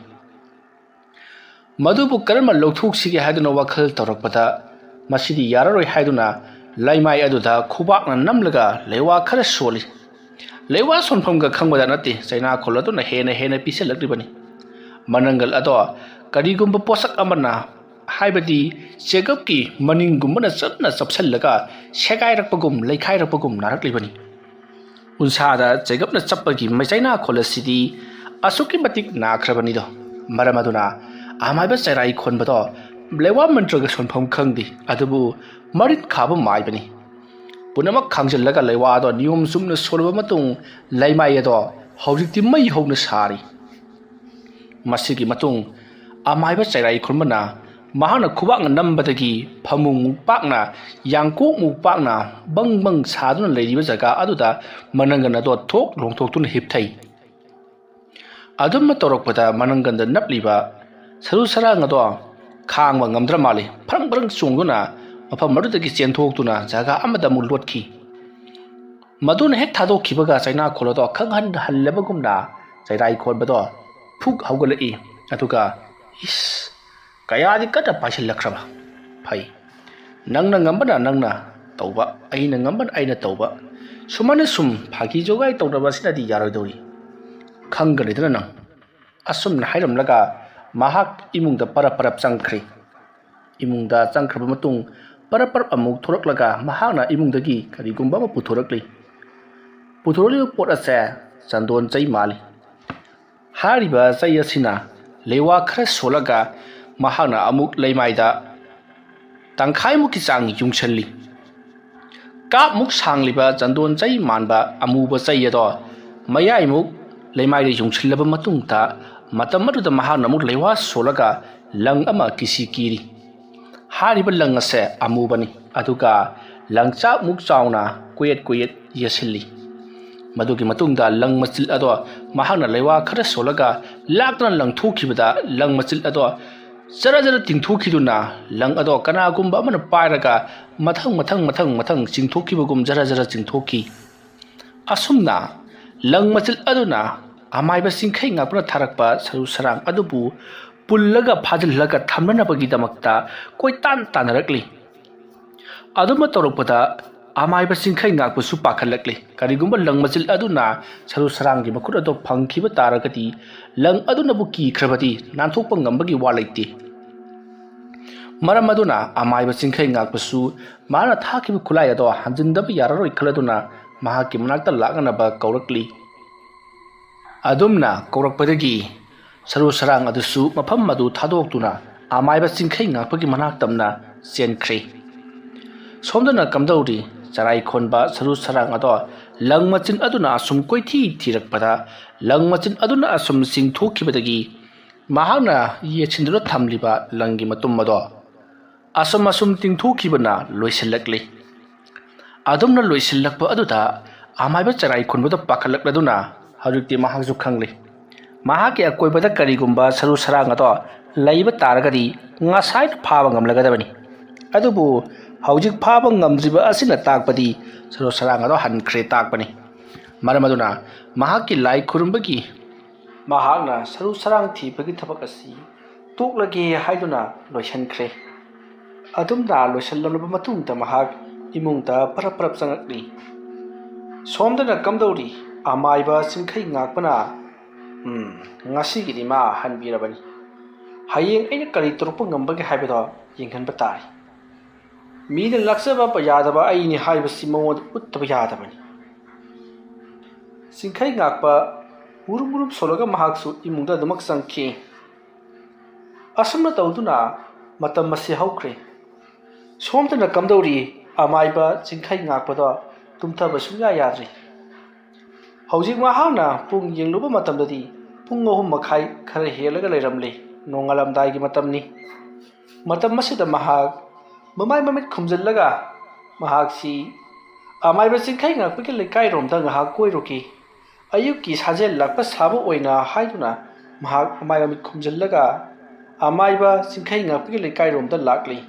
ꯃꯗꯨꯕꯨ ꯀꯔꯝꯅ ꯂꯧꯊꯣꯛꯁꯤꯒꯦ ꯍꯥꯏꯗꯨꯅ ꯋꯥꯈꯜ ꯇꯧꯔꯛꯄꯗ, ꯃꯁꯤꯗꯤ ꯌꯥꯔꯔꯣꯏ ꯍꯥꯏꯗꯨꯅ ꯂꯩꯃꯥꯏ ꯑꯗꯨꯗ ꯈꯨꯕꯥꯛꯅ ꯅꯝꯂꯒ ꯂꯩꯋꯥ ꯈꯔ ꯁꯣꯜꯂꯤ꯫ ꯂꯩꯋꯥ ꯁꯣꯟꯐꯝꯒ ꯈꯪꯕꯗ ꯅꯠꯇꯦ, ꯆꯩꯅꯥꯈꯣꯜ ꯑꯗꯨꯅ ꯍꯦꯟꯅ ꯍꯦꯟꯅ ꯄꯤꯁꯤꯜꯂꯛꯂꯤꯕꯅꯤ꯫ ꯃꯅꯪꯒꯜ ꯑꯗꯣ ꯀꯔꯤꯒꯨꯝꯕ ꯄꯣꯠꯁꯛ ꯑꯃꯅ, ꯍꯥꯏꯕꯗꯤ ꯆꯦꯒꯞꯀꯤ ꯃꯅꯤꯡꯒꯨꯝꯕꯅ ꯆꯞꯅ ꯆꯞꯁꯤꯜꯂꯒ ꯁꯦꯒꯥꯏꯔꯛꯄꯒꯨꯝ ꯂꯩꯈꯥꯏꯔꯛꯄꯒꯨꯝ ꯅꯥꯔꯛꯂꯤꯕꯅꯤ꯫ ꯎꯟꯁꯥꯗ ꯆꯩꯒꯞꯅ ꯆꯞꯄꯒꯤ ꯃꯩꯆꯩꯅꯥꯈꯣꯜ ꯑꯁꯤꯗꯤ ꯑꯁꯨꯛꯀꯤ ꯃꯇꯤꯛ ꯅꯥꯈ꯭ꯔꯕꯅꯤꯗꯣ꯫ ꯃꯔꯝ ꯑꯗꯨꯅ ꯑꯃꯥꯏꯕ ꯆꯩꯔꯥꯏ ꯈꯣꯟꯕꯗꯣ ꯂꯩꯋꯥ ꯃꯟꯇ꯭ꯔꯒ ꯁꯣꯟꯐꯝ ꯈꯪꯗꯦ, ꯑꯗꯨꯕꯨ ꯃꯔꯤꯠ ꯈꯥꯕ ꯃꯥꯏꯕꯅꯤ꯫ ꯄꯨꯝꯅꯃꯛ ꯈꯥꯡꯖꯤꯜꯂꯒ ꯂꯩꯋꯥ ꯑꯗꯣ ꯅꯤꯌꯣꯝ ꯆꯨꯝꯅ ꯁꯣꯜꯂꯕ ꯃꯇꯨꯡ ꯂꯩꯃꯥꯏ ꯑꯗꯣ ꯍꯧꯖꯤꯛꯇꯤ ꯃꯩ ꯍꯧꯅ ꯁꯥꯔꯤ꯫ ꯃꯁꯤꯒꯤ ꯃꯇꯨꯡ ꯑꯃꯥꯏꯕ ꯆꯩꯔꯥꯏ ꯈꯨꯟꯕꯅ ꯃꯍꯥꯛꯅ ꯈꯨꯕꯥꯛꯅ ꯅꯝꯕꯗꯒꯤ ꯐꯃꯨꯡ ꯃꯨꯛ ꯄꯥꯛꯅ, ꯌꯥꯡꯀꯣꯛ ꯃꯨꯛ ꯄꯥꯛꯅ ꯕꯪ ꯕꯪ ꯁꯥꯗꯨꯅ ꯂꯩꯔꯤꯕ ꯖꯒꯥ ꯑꯗꯨꯗ ꯃꯅꯪꯒꯟ ꯑꯗꯣ ꯊꯣꯛ ꯂꯣꯡꯊꯣꯛꯇꯨꯅ ꯍꯤꯞꯊꯩ꯫ ꯑꯗꯨꯝꯅ ꯇꯧꯔꯛꯄꯗ ꯃꯅꯪꯒꯟꯗ ꯅꯞꯂꯤꯕ ꯁꯔꯨ ꯁꯔꯥꯡ ꯑꯗꯣ ꯈꯥꯡꯕ ꯉꯝꯗ꯭ꯔ ꯃꯥꯜꯂꯤ꯫ ꯐ꯭ꯔꯪ ꯐ꯭ꯔꯪ ꯆꯣꯡꯗꯨꯅ ꯃꯐꯝ ꯑꯗꯨꯗꯒꯤ ꯆꯦꯟꯊꯣꯛꯇꯨꯅ ꯖꯒꯥ ꯑꯃꯗ ꯑꯃꯨꯛ ꯂꯣꯠꯈꯤ꯫ ꯃꯗꯨꯅ ꯍꯦꯛ ꯊꯥꯗꯣꯛꯈꯤꯕꯒ ꯆꯩꯅꯥꯈꯣꯜ ꯑꯗꯣ ꯈꯪꯍꯟ ꯍꯜꯂꯕꯒꯨꯝꯅ ꯆꯩꯔꯥꯏ ꯈꯣꯟꯕꯗꯣ ꯐꯨꯛ ꯍꯧꯒꯠꯂꯛꯏ꯫ ꯑꯗꯨꯒ, "ꯏꯁ, ꯀꯌꯥꯗꯤ ꯀꯟꯅ ꯄꯥꯏꯁꯤꯜꯂꯛꯈ꯭ꯔꯕ! ꯐꯩ, ꯅꯪꯅ ꯉꯝꯕꯅ ꯅꯪꯅ ꯇꯧꯕ, ꯑꯩꯅ ꯉꯝꯕꯅ ꯑꯩꯅ ꯇꯧꯕ, ꯁꯨꯃꯥꯏꯅ ꯁꯨꯝ ꯐꯥꯒꯤ ꯖꯣꯒꯥꯏ ꯇꯧꯅꯕ ꯑꯁꯤꯅꯗꯤ ꯌꯥꯔꯣꯏꯗꯧꯔꯤ꯫ ꯈꯪꯒꯅꯤꯗꯅ ꯅꯪ꯫" ꯑꯁꯨꯝꯅ ꯍꯥꯏꯔꯝꯂꯒ ꯃꯍꯥꯛ ꯏꯃꯨꯡꯗ ꯄꯔꯞ ꯄꯔꯞ ꯆꯪꯈ꯭ꯔꯦ꯫ ꯏꯃꯨꯡꯗ ꯆꯪꯈ꯭ꯔꯕ ꯃꯇꯨꯡ ꯄꯔꯞ ꯄꯔꯞ ꯑꯃꯨꯛ ꯊꯣꯔꯛꯂꯒ ꯃꯍꯥꯛꯅ ꯏꯃꯨꯡꯗꯒꯤ ꯀꯔꯤꯒꯨꯝꯕ ꯑꯃ ꯄꯨꯊꯣꯔꯛꯂꯤ꯫ ꯄꯨꯊꯣꯔꯛꯂꯤꯕ ꯄꯣꯠ ꯑꯁꯦ ꯆꯟꯗꯣꯟ ꯆꯩ ꯃꯥꯜꯂꯤ꯫ ꯍꯥꯏꯔꯤꯕ ꯆꯩ ꯑꯁꯤꯅ ꯂꯩꯋꯥ ꯈꯔ ꯁꯣꯜꯂꯒ ꯃꯍꯥꯛꯅ ꯑꯃꯨꯛ ꯂꯩꯃꯥꯏꯗ ꯇꯪꯈꯥꯏꯃꯨꯛꯀꯤ ꯆꯥꯡ ꯌꯨꯡꯁꯜꯂꯤ꯫ ꯀꯥꯞꯃꯨꯛ ꯁꯥꯡꯂꯤꯕ ꯆꯟꯗꯣꯟ ꯆꯩ ꯃꯥꯟꯕ ꯑꯃꯨꯕ ꯆꯩ ꯑꯗꯣ ꯃꯌꯥꯏꯃꯨꯛ ꯂꯩꯃꯥꯏꯗ ꯌꯨꯡꯁꯤꯜꯂꯕ ꯃꯇꯨꯡꯗ ꯃꯇꯝ ꯑꯗꯨꯗ ꯃꯍꯥꯛꯅ ꯑꯃꯨꯛ ꯂꯩꯋꯥ ꯁꯣꯜꯂꯒ ꯂꯪ ꯑꯃ ꯀꯤꯁꯤ ꯀꯤꯔꯤ꯫ ꯍꯥꯏꯔꯤꯕ ꯂꯪ ꯑꯁꯦ ꯑꯃꯨꯕꯅꯤ, ꯑꯗꯨꯒ ꯂꯪꯆꯥꯛꯃꯨꯛ ꯆꯥꯎꯅ ꯀꯣꯏꯌꯦꯠ ꯀꯣꯏꯌꯦꯠ ꯌꯦꯠꯁꯤꯜꯂꯤ꯫ ꯃꯗꯨꯒꯤ ꯃꯇꯨꯡꯗ ꯂꯪ ꯃꯆꯤꯜ ꯑꯗꯣ ꯃꯍꯥꯛꯅ ꯂꯩꯋꯥ ꯈꯔ ꯁꯣꯜꯂꯒ ꯂꯥꯛꯇꯨꯅ ꯂꯪꯊꯣꯛꯈꯤꯕꯗ, ꯂꯪ ꯃꯆꯤꯜ ꯑꯗꯣ ꯖꯔ ꯖꯔ ꯇꯤꯡꯊꯣꯛꯈꯤꯗꯨꯅ, ꯂꯪ ꯑꯗꯣ ꯀꯅꯥꯒꯨꯝꯕ ꯑꯃꯅ ꯄꯥꯏꯔꯒ ꯃꯊꯪ ꯃꯊꯪ ꯃꯊꯪ ꯃꯊꯪ ꯆꯤꯡꯊꯣꯛꯈꯤꯕꯒꯨꯝ ꯖꯔ ꯖꯔ ꯆꯤꯡꯊꯣꯛꯈꯤ꯫ ꯑꯁꯨꯝꯅ ꯂꯪ ꯃꯆꯤꯜ ꯑꯗꯨꯅ ꯑꯃꯥꯏꯕ ꯆꯤꯡꯈꯩ ꯉꯥꯛꯄꯅ ꯊꯥꯔꯛꯄ ꯁꯔꯨ ꯁꯔꯥꯡ ꯑꯗꯨꯕꯨ ꯄꯨꯜꯂꯒ ꯐꯥꯖꯤꯜꯂꯒ ꯊꯝꯅꯅꯕꯒꯤꯗꯃꯛꯇ ꯀꯣꯏꯇꯥꯟ ꯇꯥꯟꯅꯔꯛꯂꯤ꯫ ꯑꯗꯨꯝꯅ ꯇꯧꯔꯛꯄꯗ ꯑꯃꯥꯏꯕ ꯆꯤꯡꯈꯩ ꯉꯥꯛꯄꯁꯨ ꯄꯥꯈꯠꯂꯛꯂꯤ꯫ ꯀꯔꯤꯒꯨꯝꯕ ꯂꯪ ꯃꯆꯤꯜ ꯑꯗꯨꯅ ꯁꯔꯨ ꯁꯔꯥꯡꯒꯤ ꯃꯈꯨꯠ ꯑꯗꯨ ꯐꯪꯈꯤꯕ ꯇꯥꯔꯒꯗꯤ, ꯂꯪ ꯑꯗꯨꯅꯕꯨ ꯀꯤꯈ꯭ꯔꯕꯗꯤ ꯅꯥꯟꯊꯣꯛꯄ ꯉꯝꯕꯒꯤ ꯋꯥ ꯂꯩꯇꯦ꯫ ꯃꯔꯝ ꯑꯗꯨꯅ ꯑꯃꯥꯏꯕ ꯆꯤꯡꯈꯩ ꯉꯥꯛꯄꯁꯨ ꯃꯍꯥꯛꯅ ꯊꯥꯈꯤꯕ ꯈꯨꯠꯂꯥꯏ ꯑꯗꯣ ꯍꯟꯖꯤꯟꯗꯕ ꯌꯥꯔꯔꯣꯏ ꯈꯜꯂꯗꯨꯅ ꯃꯍꯥꯛꯀꯤ ꯃꯅꯥꯛꯇ ꯂꯥꯛꯅꯅꯕ ꯀꯧꯔꯛꯂꯤ꯫ ꯑꯗꯨꯝꯅ ꯀꯧꯔꯛꯄꯗꯒꯤ ꯁꯔꯨ ꯁꯔꯥꯡ ꯑꯗꯨꯁꯨ ꯃꯐꯝ ꯑꯗꯨ ꯊꯥꯗꯣꯛꯇꯨꯅ ꯑꯃꯥꯏꯕ ꯆꯤꯡꯈꯩ ꯉꯥꯛꯄꯒꯤ ꯃꯅꯥꯛ ꯇꯝꯅ ꯆꯦꯟꯈ꯭ꯔꯦ꯫ ꯁꯣꯝꯗꯅ ꯀꯝꯗꯧꯔꯤ? ꯆꯔꯥꯏ ꯈꯣꯟꯕ ꯁꯔꯨ ꯁꯔꯥꯡ ꯑꯗꯣ ꯂꯪ ꯃꯆꯤꯟ ꯑꯗꯨꯅ ꯑꯁꯨꯝ ꯀꯣꯏꯊꯤ ꯊꯤꯔꯛꯄꯗ, ꯂꯪ ꯃꯆꯤꯟ ꯑꯗꯨꯅ ꯑꯁꯨꯝ ꯆꯤꯡꯊꯣꯛꯈꯤꯕꯗꯒꯤ ꯃꯍꯥꯛꯅ ꯌꯦꯠꯁꯤꯟꯗꯨꯅ ꯊꯝꯂꯤꯕ ꯂꯪꯒꯤ ꯃꯇꯨꯝ ꯑꯗꯣ ꯑꯁꯨꯝ ꯑꯁꯨꯝ ꯇꯤꯡꯊꯣꯛꯈꯤꯕꯅ ꯂꯣꯏꯁꯤꯜꯂꯛꯂꯤ꯫ ꯑꯗꯨꯝꯅ ꯂꯣꯏꯁꯤꯜꯂꯛꯄ ꯑꯗꯨꯗ ꯑꯃꯥꯏꯕ ꯆꯔꯥꯏ ꯈꯨꯟꯕꯗ ꯄꯥꯈꯠꯂꯛꯂꯗꯨꯅ ꯍꯧꯖꯤꯛꯇꯤ ꯃꯍꯥꯛꯁꯨ ꯈꯪꯂꯤ꯫ ꯃꯍꯥꯛꯀꯤ ꯑꯀꯣꯏꯕꯗ ꯀꯔꯤꯒꯨꯝꯕ ꯁꯔꯨ ꯁꯔꯥꯡ ꯑꯗꯣ ꯂꯩꯕ ꯇꯥꯔꯒꯗꯤ ꯉꯁꯥꯏꯅ ꯐꯥꯕ ꯉꯝꯂꯒꯗꯕꯅꯤ꯫ ꯑꯗꯨꯕꯨ ꯍꯧꯖꯤꯛ ꯐꯥꯕ ꯉꯝꯗ꯭ꯔꯤꯕ ꯑꯁꯤꯅ ꯇꯥꯛꯄꯗꯤ ꯁꯔꯨ ꯁꯔꯥꯡ ꯑꯗꯣ ꯍꯟꯈ꯭ꯔꯦ ꯇꯥꯛꯄꯅꯤ꯫ ꯃꯔꯝ ꯑꯗꯨꯅ ꯃꯍꯥꯛꯀꯤ ꯂꯥꯏ ꯈꯨꯔꯨꯝꯕꯒꯤ ꯃꯍꯥꯛꯅ ꯁꯔꯨ ꯁꯔꯥꯡ ꯊꯤꯕꯒꯤ ꯊꯕꯛ ꯑꯁꯤ ꯇꯣꯛꯂꯒꯦ ꯍꯥꯏꯗꯨꯅ ꯂꯣꯏꯁꯤꯟꯈ꯭ꯔꯦ꯫ ꯑꯗꯨꯝꯅ ꯂꯣꯏꯁꯤꯜꯂꯝꯂꯕ ꯃꯇꯨꯡꯗ ꯃꯍꯥꯛ ꯏꯃꯨꯡꯗ ꯄꯔꯞ ꯄꯔꯞ ꯆꯪꯂꯛꯂꯤ꯫ ꯁꯣꯝꯗꯅ ꯀꯝꯗꯧꯔꯤ? ꯑꯃꯥꯏꯕ ꯆꯤꯡꯈꯩ ꯉꯥꯛꯄꯅ, "ꯎꯝ, ꯉꯁꯤꯒꯤꯗꯤ ꯃꯥ ꯍꯟꯕꯤꯔꯕꯅꯤ꯫ ꯍꯌꯦꯡ ꯑꯩꯅ ꯀꯔꯤ ꯇꯧꯔꯛꯄ ꯉꯝꯕꯒꯦ ꯍꯥꯏꯕꯗꯣ ꯌꯦꯡꯍꯟꯕ ꯇꯥꯔꯦ꯫ ꯃꯤꯅ ꯂꯥꯛꯆꯕ ꯌꯥꯗꯕ ꯑꯩꯅꯤ ꯍꯥꯏꯕꯁꯤ ꯃꯉꯣꯟꯗ ꯎꯠꯇꯕ ꯌꯥꯗꯕꯅꯤ"꯫ ꯆꯤꯡꯈꯩ ꯉꯥꯛꯄ ꯃꯨꯔꯨꯝ ꯃꯨꯔꯨꯝ ꯁꯣꯜꯂꯒ ꯃꯍꯥꯛꯁꯨ ꯏꯃꯨꯡꯗ ꯑꯗꯨꯃꯛ ꯆꯪꯈꯤ꯫ ꯑꯁꯨꯝꯅ ꯇꯧꯗꯨꯅ ꯃꯇꯝ ꯑꯁꯤ ꯍꯧꯈ꯭ꯔꯦ꯫ ꯁꯣꯝꯗꯅ ꯀꯝꯗꯧꯔꯤ? ꯑꯃꯥꯏꯕ ꯆꯤꯡꯈꯩ ꯉꯥꯛꯄꯗꯣ ꯇꯨꯝꯊꯕ ꯁꯨꯡꯌꯥ ꯌꯥꯗ꯭ꯔꯤ꯫ ꯍꯧꯖꯤꯛ ꯃꯍꯥꯛꯅ ꯄꯨꯡ ꯌꯦꯡꯂꯨꯕ ꯃꯇꯝꯗꯗꯤ ꯄꯨꯡ ꯑꯍꯨꯝ ꯃꯈꯥꯏ ꯈꯔ ꯍꯦꯜꯂꯒ ꯂꯩꯔꯝꯂꯦ꯫ ꯅꯣꯡꯉꯥꯜꯂꯝꯗꯥꯏꯒꯤ ꯃꯇꯝꯅꯤ꯫ ꯃꯇꯝ ꯑꯁꯤꯗ ꯃꯍꯥꯛ ꯃꯃꯥꯏ ꯃꯃꯤꯠ ꯈꯨꯝꯖꯤꯜꯂꯒ ꯃꯍꯥꯛꯁꯤ ꯑꯃꯥꯏꯕ ꯆꯤꯡꯈꯩ ꯉꯥꯛꯄꯒꯤ ꯂꯩꯀꯥꯏꯔꯣꯝꯗ ꯉꯥꯏꯍꯥꯛ ꯀꯣꯏꯔꯨꯈꯤ꯫ ꯑꯌꯨꯛꯀꯤ ꯁꯥꯖꯦꯜ ꯂꯥꯛꯄ ꯁꯥꯕ ꯑꯣꯏꯅ ꯍꯥꯏꯗꯨꯅ ꯃꯍꯥꯛ ꯃꯃꯥꯏ ꯃꯃꯤꯠ ꯈꯨꯝꯖꯤꯜꯂꯒ ꯑꯃꯥꯏꯕ ꯆꯤꯡꯈꯩ ꯉꯥꯛꯄꯒꯤ ꯂꯩꯀꯥꯏꯔꯣꯝꯗ ꯂꯥꯛꯂꯤ꯫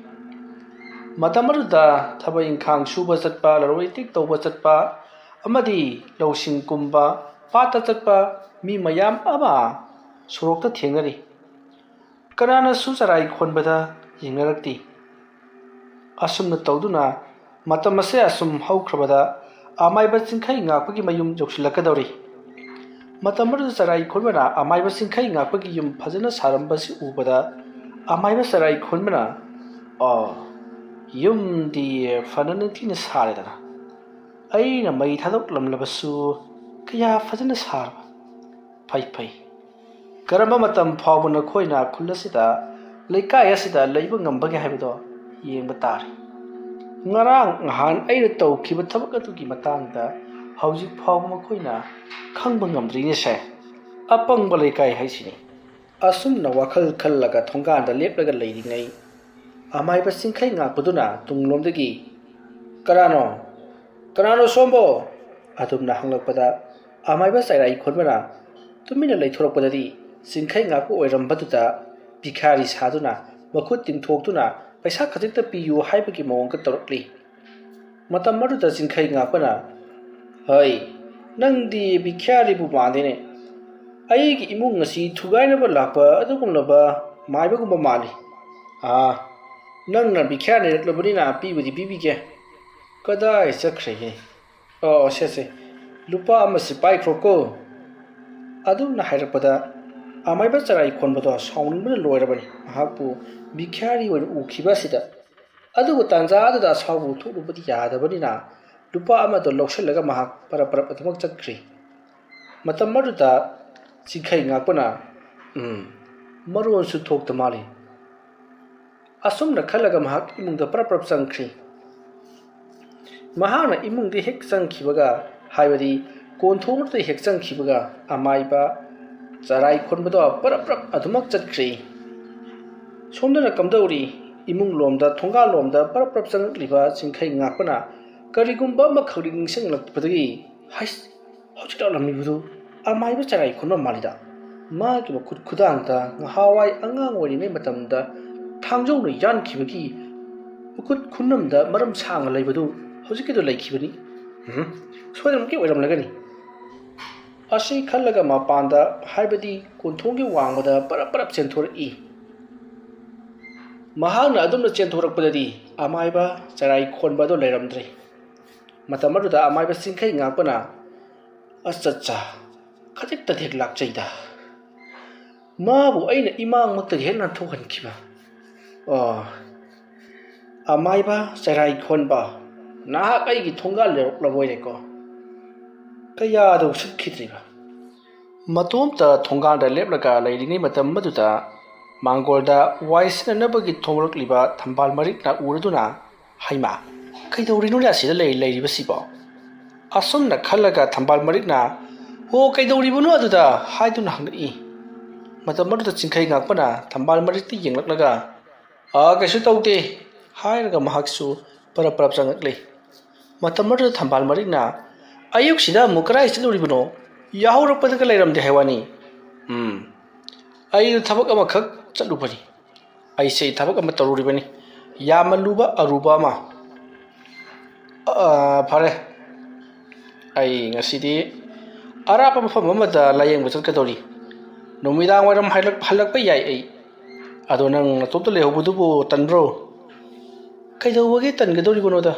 ꯃꯇꯝ ꯑꯗꯨꯗ ꯊꯕꯛ ꯏꯪꯈꯥꯡ ꯁꯨꯕ ꯆꯠꯄ, ꯂꯂꯣꯟ ꯏꯇꯤꯛ ꯇꯧꯕ ꯆꯠꯄ ꯑꯃꯗꯤ ꯂꯧꯁꯤꯡ ꯀꯨꯝꯕ, ꯄꯥꯠꯇ ꯆꯠꯄ ꯃꯤ ꯃꯌꯥꯝ ꯑꯃ ꯁꯣꯔꯣꯛꯇ ꯊꯦꯡꯅꯔꯤ꯫ ꯀꯅꯥꯅꯁꯨ ꯆꯔꯥꯏ ꯈꯣꯟꯕꯗ ꯌꯦꯡꯅꯔꯛꯇꯦ꯫ ꯑꯁꯨꯝꯅ ꯇꯧꯗꯨꯅ ꯃꯇꯝ ꯑꯁꯦ ꯑꯁꯨꯝ ꯍꯧꯈ꯭ꯔꯕꯗ ꯑꯃꯥꯏꯕ ꯆꯤꯡꯈꯩ ꯉꯥꯛꯄꯒꯤ ꯃꯌꯨꯝ ꯌꯧꯁꯤꯜꯂꯛꯀꯗꯧꯔꯤ꯫ ꯃꯇꯝ ꯑꯗꯨꯗ ꯆꯔꯥꯏ ꯈꯣꯟꯕꯅ ꯑꯃꯥꯏꯕ ꯆꯤꯡꯈꯩ ꯉꯥꯛꯄꯒꯤ ꯌꯨꯝ ꯐꯖꯅ ꯁꯥꯔꯝꯕꯁꯤ ꯎꯕꯗ ꯑꯃꯥꯏꯕ ꯆꯔꯥꯏ ꯈꯣꯟꯕꯅ, "ꯑꯣ, ꯌꯨꯝꯗꯤ ꯐꯅ ꯅꯤꯡꯊꯤꯅ ꯁꯥꯔꯦꯗꯅ꯫ ꯑꯩꯅ ꯃꯩ ꯊꯥꯗꯣꯛꯂꯝꯂꯕꯁꯨ ꯀꯌꯥ ꯐꯖꯅ ꯁꯥꯔꯕ꯫ ꯐꯩ, ꯐꯩ꯫ ꯀꯔꯝꯕ ꯃꯇꯝ ꯐꯥꯎꯕ ꯅꯈꯣꯏꯅ ꯈꯨꯜ ꯑꯁꯤꯗ, ꯂꯩꯀꯥꯏ ꯑꯁꯤꯗ ꯂꯩꯕ ꯉꯝꯕꯒꯦ ꯍꯥꯏꯕꯗꯣ ꯌꯦꯡꯕ ꯇꯥꯔꯦ꯫ ꯉꯔꯥꯡ ꯅꯍꯥꯟ ꯑꯩꯅ ꯇꯧꯈꯤꯕ ꯊꯕꯛ ꯑꯗꯨꯒꯤ ꯃꯇꯥꯡꯗ ꯍꯧꯖꯤꯛ ꯐꯥꯎꯕ ꯃꯈꯣꯏꯅ ꯈꯪꯕ ꯉꯝꯗ꯭ꯔꯤꯅꯦꯁꯦ꯫ ꯑꯄꯪꯕ ꯂꯩꯀꯥꯏ ꯍꯥꯏꯁꯤꯅꯤ꯫" ꯑꯁꯨꯝꯅ ꯋꯥꯈꯜ ꯈꯜꯂꯒ ꯊꯣꯡꯒꯥꯟꯗ ꯂꯦꯞꯂꯒ ꯂꯩꯔꯤꯉꯩ, ꯑꯃꯥꯏꯕ ꯆꯤꯡꯈꯩ ꯉꯥꯛꯄꯗꯨꯅ ꯇꯨꯡꯂꯣꯝꯗꯒꯤ, "ꯀꯅꯥꯅꯣ? ꯀꯅꯥꯅꯣ ꯁꯣꯝꯕꯣ?" ꯑꯗꯨꯝꯅ ꯍꯪꯂꯛꯄꯗ, ꯑꯃꯥꯏꯕ ꯆꯔꯥꯏ ꯈꯣꯟꯕꯅ ꯇꯨꯃꯤꯟꯅ ꯂꯩꯊꯣꯔꯛꯄꯗꯗꯤ, ꯆꯤꯡꯈꯩ ꯉꯥꯛꯄ ꯑꯣꯏꯔꯝꯕꯗꯨꯗ ꯚꯤꯈꯥꯔꯤ ꯁꯥꯗꯨꯅ, ꯃꯈꯨꯠ ꯇꯤꯡꯊꯣꯛꯇꯨꯅ, "ꯄꯩꯁꯥ ꯈꯖꯤꯛꯇ ꯄꯤꯌꯨ" ꯍꯥꯏꯕꯒꯤ ꯃꯑꯣꯡꯗ ꯇꯧꯔꯛꯂꯤ꯫ ꯃꯇꯝ ꯑꯗꯨꯗ ꯆꯤꯡꯈꯩ ꯉꯥꯛꯄꯅ, "ꯍꯩ, ꯅꯪꯗꯤ ꯚꯤꯈꯥꯔꯤꯕꯨ ꯃꯥꯟꯗꯦꯅꯦ꯫ ꯑꯩꯒꯤ ꯏꯃꯨꯡ ꯑꯁꯤ ꯊꯨꯒꯥꯏꯅꯕ ꯂꯥꯛꯄ ꯑꯗꯨꯒꯨꯝꯂꯕ ꯃꯥꯏꯕꯒꯨꯝꯕ ꯃꯥꯜꯂꯤ꯫ ꯑꯥ, ꯅꯪꯅ ꯚꯤꯈꯥꯔꯤ ꯅꯤꯔꯛꯂꯕꯅꯤꯅ ꯄꯤꯕꯨꯗꯤ ꯄꯤꯕꯤꯒꯦ꯫ ꯀꯗꯥꯏ ꯆꯠꯈ꯭ꯔꯦꯍꯦ? ꯑꯣ, ꯁꯦ, ꯁꯦ, ꯂꯨꯄꯥ ꯑꯃꯁꯤ ꯄꯥꯏꯈ꯭ꯔꯣꯀꯣ꯫" ꯑꯗꯨꯝꯅ ꯍꯥꯏꯔꯛꯄꯗ, ꯑꯃꯥꯏꯕ ꯆꯔꯥꯏ ꯈꯣꯟꯕꯗꯣ ꯁꯥꯎꯅꯤꯡꯕꯅ ꯂꯣꯏꯔꯕꯅꯤ꯫ ꯃꯍꯥꯛꯄꯨ ꯚꯤꯈꯥꯔꯤ ꯑꯣꯏꯅ ꯎꯈꯤꯕ ꯑꯁꯤꯗ꯫ ꯑꯗꯨꯕꯨ ꯇꯥꯟꯖꯥ ꯑꯗꯨꯗ ꯑꯁꯥꯎꯕ ꯎꯠꯊꯣꯛꯂꯨꯕꯗꯤ ꯌꯥꯗꯕꯅꯤꯅ, ꯂꯨꯄꯥ ꯑꯃꯗꯣ ꯂꯧꯁꯤꯜꯂꯒ ꯃꯍꯥꯛ ꯄꯔꯞ ꯄꯔꯞ ꯑꯗꯨꯃꯛ ꯆꯠꯈ꯭ꯔꯤ꯫ ꯃꯇꯝ ꯑꯗꯨꯗ ꯆꯤꯡꯈꯩ ꯉꯥꯛꯄꯅ, "ꯎꯝ, ꯃꯔꯣꯟꯁꯨ ꯊꯣꯛꯇ ꯃꯥꯜꯂꯤ꯫" ꯑꯁꯨꯝꯅ ꯈꯜꯂꯒ ꯃꯍꯥꯛ ꯏꯃꯨꯡꯗ ꯄꯔꯞ ꯄꯔꯞ ꯆꯪꯈ꯭ꯔꯤ꯫ ꯃꯍꯥꯛꯅ ꯏꯃꯨꯡꯗ ꯍꯦꯛ ꯆꯪꯈꯤꯕꯒ, ꯍꯥꯏꯕꯗꯤ ꯀꯣꯟꯊꯣꯡꯗꯨꯗ ꯍꯦꯛ ꯆꯪꯈꯤꯕꯒ, ꯑꯃꯥꯏꯕ ꯆꯔꯥꯏ ꯈꯣꯟꯕꯗꯣ ꯄꯔꯞ ꯄꯔꯞ ꯑꯗꯨꯃꯛ ꯆꯠꯈ꯭ꯔꯦ꯫ ꯁꯣꯝꯗꯅ ꯀꯝꯗꯧꯔꯤ? ꯏꯃꯨꯡ ꯂꯣꯝꯗ, ꯊꯣꯡꯒꯥꯜ ꯂꯣꯝꯗ ꯄꯔꯞ ꯄꯔꯞ ꯆꯪꯂꯛꯂꯤꯕ ꯆꯤꯡꯈꯩ ꯉꯥꯛꯄꯅ ꯀꯔꯤꯒꯨꯝꯕ ꯑꯃꯈꯛ ꯅꯤꯡꯁꯤꯡꯂꯛꯄꯗꯒꯤ, "ꯍꯩꯁ, ꯍꯧꯖꯤꯛ ꯂꯥꯛꯂꯝꯃꯤꯕꯗꯨ ꯑꯃꯥꯏꯕ ꯆꯔꯥꯏ ꯈꯣꯟꯕ ꯃꯥꯜꯂꯤꯗ꯫ ꯃꯥꯒꯤ ꯃꯈꯨꯠ ꯈꯨꯗꯥꯡꯗ ꯉꯍꯥꯋꯥꯏ ꯑꯉꯥꯡ ꯑꯣꯏꯔꯤꯉꯩ ꯃꯇꯝꯗ ꯊꯥꯡꯖꯧꯅ ꯌꯥꯟꯈꯤꯕꯒꯤ ꯃꯈꯨꯠ ꯈꯨꯅꯝꯗ ꯃꯔꯝ ꯁꯥꯡꯅ ꯂꯩꯕꯗꯨ ꯍꯧꯖꯤꯛꯀꯤꯗꯨ ꯂꯩꯈꯤꯕꯅꯤ꯫ ꯎꯝ, ꯁꯣꯏꯗꯅꯃꯛꯀꯤ ꯑꯣꯏꯔꯝꯂꯒꯅꯤ" ꯑꯁꯤ ꯈꯜꯂꯒ ꯃꯄꯥꯟꯗ, ꯍꯥꯏꯕꯗꯤ ꯀꯣꯟꯊꯣꯡꯒꯤ ꯋꯥꯡꯃꯗ ꯄꯔꯞ ꯄꯔꯞ ꯆꯦꯟꯊꯣꯔꯛꯏ꯫ ꯃꯍꯥꯛꯅ ꯑꯗꯨꯝꯅ ꯆꯦꯟꯊꯣꯔꯛꯄꯗꯗꯤ ꯑꯃꯥꯏꯕ ꯆꯔꯥꯏ ꯈꯣꯟꯕ ꯑꯗꯨ ꯂꯩꯔꯝꯗ꯭ꯔꯦ꯫ ꯃꯇꯝ ꯑꯗꯨꯗ ꯑꯃꯥꯏꯕ ꯆꯤꯡꯈꯩ ꯉꯥꯛꯄꯅ, "ꯑꯆꯠꯆꯥ, ꯈꯖꯤꯛꯇꯗꯤ ꯍꯦꯛ ꯂꯥꯛꯆꯩꯗ꯫ ꯃꯥꯕꯨ ꯑꯩꯅ ꯏꯃꯥꯡꯃꯛꯇꯒꯤ ꯍꯦꯛ ꯅꯥꯟꯊꯣꯛꯍꯟꯈꯤꯕ꯫ ꯑꯣ, ꯑꯃꯥꯏꯕ ꯆꯔꯥꯏ ꯈꯣꯟꯕ, ꯅꯍꯥꯛ ꯑꯩꯒꯤ ꯊꯣꯡꯒꯥꯜ ꯂꯩꯔꯛꯂꯕ ꯑꯣꯏꯔꯦꯀꯣ?" ꯀꯌꯥꯗ ꯎꯁꯤꯠꯈꯤꯗ꯭ꯔꯤꯕ꯫ ꯃꯇꯣꯝꯇ ꯊꯣꯡꯒꯥꯜꯗ ꯂꯦꯞꯂꯒ ꯂꯩꯔꯤꯉꯩ ꯃꯇꯝ ꯑꯗꯨꯗ ꯃꯥꯡꯒꯣꯜꯗ ꯋꯥꯏ ꯁꯤꯠꯅꯅꯕꯒꯤ ꯊꯣꯛꯂꯛꯂꯤꯕ ꯊꯝꯕꯥꯜ ꯃꯔꯤꯛꯅ ꯎꯔꯗꯨꯅ, "ꯍꯩꯃꯥ, ꯀꯩꯗꯧꯔꯤꯅꯣꯅꯦ ꯑꯁꯤꯗ ꯂꯩ-, ꯂꯩꯔꯤꯕꯁꯤꯕꯣ?" ꯑꯁꯨꯝꯅ ꯈꯜꯂꯒ ꯊꯝꯕꯥꯜ ꯃꯔꯤꯛꯅ, "ꯑꯣ, ꯀꯩꯗꯧꯔꯤꯕꯅꯣ ꯑꯗꯨꯗ?" ꯍꯥꯏꯗꯨꯅ ꯍꯪꯂꯛꯏ꯫ ꯃꯇꯝ ꯑꯗꯨꯗ ꯆꯤꯡꯈꯩ ꯉꯥꯛꯄꯅ ꯊꯝꯕꯥꯜ ꯃꯔꯤꯛꯇ ꯌꯦꯡꯂꯛꯂꯒ, "ꯑꯥ, ꯀꯩꯁꯨ ꯇꯧꯗꯦ" ꯍꯥꯏꯔꯒ ꯃꯍꯥꯛꯁꯨ ꯄꯔꯞ ꯄꯔꯞ ꯆꯪꯂꯛꯂꯦ꯫ ꯃꯇꯝ ꯑꯗꯨꯗ ꯊꯝꯕꯥꯜ ꯃꯔꯤꯛꯅ, "ꯑꯌꯨꯛꯁꯤꯗ ꯑꯃꯨꯛ ꯀꯗꯥꯏ ꯆꯠꯂꯨꯔꯤꯕꯅꯣ? ꯌꯥꯍꯧꯔꯛꯄꯗꯒ ꯂꯩꯔꯝꯗꯦ ꯍꯥꯏ ꯋꯥꯅꯤ꯫ ꯎꯝ, ꯑꯩꯗꯣ ꯊꯕꯛ ꯑꯃꯈꯛ ꯆꯠꯂꯨꯕꯅꯤ꯫ ꯑꯩꯁꯦ ꯊꯕꯛ ꯑꯃ ꯇꯧꯔꯨꯔꯤꯕꯅꯤ, ꯌꯥꯝꯅ ꯂꯨꯕ ꯑꯔꯨꯕ ꯑꯃ꯫ ꯑꯥ, ꯐꯔꯦ, ꯑꯩ ꯉꯁꯤꯗꯤ ꯑꯔꯥꯞꯄ ꯃꯐꯝ ꯑꯃꯗ ꯂꯥꯌꯦꯡꯕ ꯆꯠꯀꯗꯧꯔꯤ꯫ ꯅꯨꯃꯤꯗꯥꯡ ꯋꯥꯏꯔꯝ ꯍꯜꯂꯛ-, ꯍꯜꯂꯛꯄ ꯌꯥꯏ ꯑꯩ꯫ ꯑꯗꯣ ꯅꯪ ꯅꯇꯣꯝꯇ ꯂꯩꯍꯧꯕꯗꯨꯕꯨ ꯇꯟꯕ꯭ꯔꯣ?" "ꯀꯩꯗꯧꯕꯒꯤ ꯇꯟꯒꯗꯧꯔꯤꯕꯅꯣꯗ?"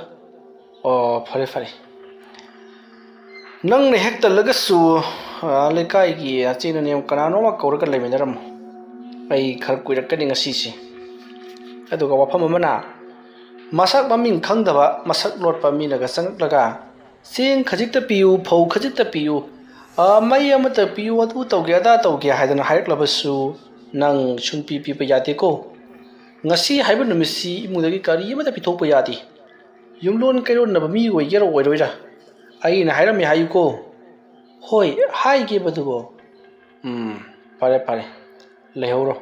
"ꯑꯣ, ꯐꯔꯦ, ꯐꯔꯦ꯫ ꯅꯪꯅ ꯍꯦꯛ ꯇꯜꯂꯒꯁꯨ, ꯑ, ꯂꯩꯀꯥꯏꯒꯤ ꯑꯆꯦꯟ ꯑꯅꯦꯝ ꯀꯅꯥꯅꯣꯝꯃ ꯀꯧꯔꯒ ꯂꯩꯃꯤꯟꯅꯔꯝꯃꯣ꯫ ꯑꯩ ꯈꯔ ꯀꯨꯏꯔꯛꯀꯅꯤ ꯉꯁꯤꯁꯦ꯫" ꯑꯗꯨꯒ ꯋꯥꯐꯝ ꯑꯃꯅ, ꯃꯁꯛ ꯃꯃꯤꯡ ꯈꯪꯗꯕ ꯃꯁꯛ ꯂꯣꯠꯄ ꯃꯤꯅꯒ ꯆꯪꯂꯛꯂꯒ, "ꯆꯦꯡ ꯈꯖꯤꯛꯇ ꯄꯤꯌꯨ, ꯐꯧ ꯈꯖꯤꯛꯇ ꯄꯤꯌꯨ, ꯑ, ꯃꯩ ꯑꯃꯇ ꯄꯤꯌꯨ, ꯑꯗꯨ ꯇꯧꯒꯦ, ꯑꯗꯥ ꯇꯧꯒꯦ" ꯍꯥꯏꯗꯅ ꯍꯥꯏꯔꯛꯂꯕꯁꯨ ꯅꯪ ꯁꯨꯡꯄꯤ ꯄꯤꯕ ꯌꯥꯗꯦꯀꯣ꯫ ꯉꯁꯤ ꯍꯥꯏꯕ ꯅꯨꯃꯤꯠꯁꯤ ꯏꯃꯨꯡꯗꯒꯤ ꯀꯔꯤ ꯑꯃꯠꯇ ꯄꯤꯊꯣꯛꯄ ꯌꯥꯗꯦ꯫ ꯌꯨꯝꯂꯣꯟ ꯀꯩꯔꯣꯟꯅꯕ ꯃꯤ ꯑꯣꯏꯒꯦꯔꯥ ꯑꯣꯏꯔꯣꯏꯔꯥ, ꯑꯩꯅ ꯍꯥꯏꯔꯝꯃꯦ ꯍꯥꯏꯌꯨꯀꯣ꯫ ꯍꯣꯏ, ꯍꯥꯏꯒꯦꯕ ꯑꯗꯨꯕꯨ꯫ ꯎꯝ, ꯐꯔꯦ ꯐꯔꯦ, ꯂꯩꯍꯧꯔꯣ꯫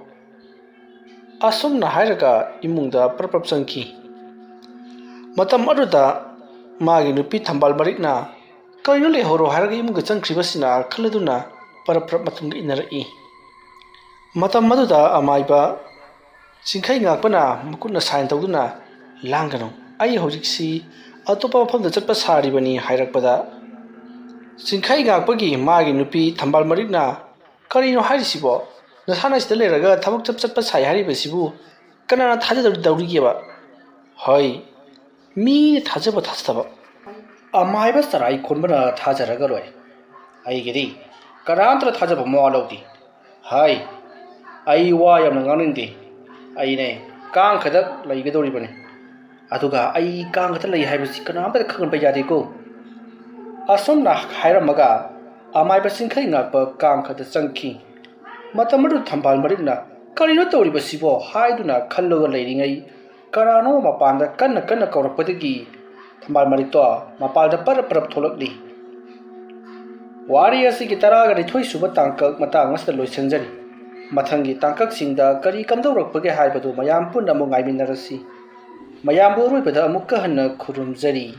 ꯑꯁꯨꯝꯅ ꯍꯥꯏꯔꯒ ꯏꯃꯨꯡꯗ ꯄ꯭ꯔꯞ ꯄ꯭ꯔꯞ ꯆꯪꯈꯤ꯫ ꯃꯇꯝ ꯑꯗꯨꯗ ꯃꯥꯒꯤ ꯅꯨꯄꯤ ꯊꯝꯕꯥꯜ ꯃꯔꯤꯛꯅ "ꯀꯔꯤꯅꯣ ꯂꯩꯍꯧꯔꯣ" ꯍꯥꯏꯔꯒ ꯏꯃꯨꯡꯗ ꯆꯪꯈ꯭ꯔꯤꯕꯁꯤꯅ ꯈꯜꯂꯗꯨꯅ ꯄ꯭ꯔꯞ ꯄ꯭ꯔꯞ ꯃꯇꯨꯡꯗ ꯏꯟꯅꯔꯛꯏ꯫ ꯃꯇꯝ ꯑꯗꯨꯗ ꯑꯃꯥꯏꯕ ꯆꯤꯡꯈꯩ ꯉꯥꯛꯄꯅ ꯃꯈꯨꯠꯅ ꯁꯥꯏꯟ ꯇꯧꯗꯨꯅ "ꯂꯥꯡꯒꯅꯨ, ꯑꯩ ꯍꯧꯖꯤꯛꯁꯤ ꯑꯇꯣꯞꯄ ꯃꯐꯝꯗ ꯆꯠꯄ ꯁꯥꯔꯤꯕꯅꯤ" ꯍꯥꯏꯔꯛꯄꯗ, ꯆꯤꯡꯈꯩ ꯉꯥꯛꯄꯒꯤ ꯃꯥꯒꯤ ꯅꯨꯄꯤ ꯊꯝꯕꯥꯜ ꯃꯔꯤꯛꯅ "ꯀꯔꯤꯅꯣ ꯍꯥꯏꯔꯤꯁꯤꯕꯣ? ꯅꯁꯥꯅ ꯁꯤꯗ ꯂꯩꯔꯒ ꯊꯕꯛ ꯆꯞ ꯆꯠꯄ ꯁꯥꯏ ꯍꯥꯏꯔꯤꯕꯁꯤꯕꯨ ꯀꯅꯥꯅ ꯊꯥꯖꯗꯧꯔꯤꯒꯦꯕ? ꯍꯣꯏ, ꯃꯤꯅ ꯊꯥꯖꯕ ꯊꯥꯖꯗꯕ꯫ ꯑꯃꯥꯏꯕ ꯆꯔꯥꯏ ꯀꯣꯟꯕꯅ ꯊꯥꯖꯔꯒ ꯂꯣꯏꯔꯦ꯫ ꯑꯩꯒꯤꯗꯤ ꯀꯅꯥꯝꯇꯅ ꯊꯥꯖꯕ ꯃꯋꯥ ꯂꯧꯗꯦ꯫ ꯍꯥꯏ, ꯑꯩ ꯋꯥ ꯌꯥꯝꯅ ꯉꯥꯡꯅꯤꯡꯗꯦ꯫ ꯑꯩꯅꯦ ꯀꯥꯡ ꯈꯛꯇ ꯂꯩꯒꯗꯧꯔꯤꯕꯅꯤ꯫ ꯑꯗꯨꯒ ꯑꯩ ꯀꯥꯡ ꯈꯛꯇ ꯂꯩ ꯍꯥꯏꯕꯁꯤ ꯀꯅꯥꯝꯇꯗ ꯈꯪꯍꯟꯕ ꯌꯥꯗꯦꯀꯣ꯫ ꯑꯁꯨꯝꯅ ꯍꯥꯏꯔꯝꯃꯒ ꯑꯃꯥꯏꯕ ꯆꯤꯡꯈꯩ ꯉꯥꯛꯄ ꯀꯥꯡ ꯈꯛꯇ ꯆꯪꯈꯤ꯫ ꯃꯇꯝ ꯑꯗꯨꯗ ꯊꯝꯕꯥꯜ ꯃꯔꯤꯛꯅ "ꯀꯔꯤꯅꯣ ꯇꯧꯔꯤꯕꯁꯤꯕꯣ?" ꯍꯥꯏꯗꯨꯅ ꯈꯜꯂꯒ ꯂꯩꯔꯤꯉꯩ, ꯀꯅꯥꯅꯣ ꯃꯄꯥꯟꯗ ꯀꯟꯅ ꯀꯟꯅ ꯀꯧꯔꯛꯄꯗꯒꯤ ꯊꯝꯕꯥꯜ ꯃꯔꯤꯛꯇꯣ ꯃꯄꯥꯟꯗ ꯄꯔꯞ ꯄꯔꯞ ꯊꯣꯛꯂꯛꯂꯤ꯫ ꯋꯥꯔꯤ ꯑꯁꯤꯒꯤ ꯇꯔꯥꯒ ꯅꯤꯊꯣꯏ ꯁꯨꯕ ꯇꯥꯡꯀꯛ ꯃꯇꯥꯡ ꯑꯁꯤꯗ ꯂꯣꯏꯁꯤꯟꯖꯔꯤ꯫ ꯃꯊꯪꯒꯤ ꯇꯥꯡꯀꯛꯁꯤꯡꯗ ꯀꯔꯤ ꯀꯝꯗꯧꯔꯛꯄꯒꯦ ꯍꯥꯏꯕꯗꯨ ꯃꯌꯥꯝ ꯄꯨꯟꯅ ꯑꯃꯨꯛ ꯉꯥꯏꯃꯤꯟꯅꯔꯁꯤ꯫ ꯃꯌꯥꯝꯕꯨ ꯑꯔꯣꯏꯕꯗ ꯑꯃꯨꯛꯀ ꯍꯟꯅ ꯈꯨꯔꯨꯝꯖꯔꯤ꯫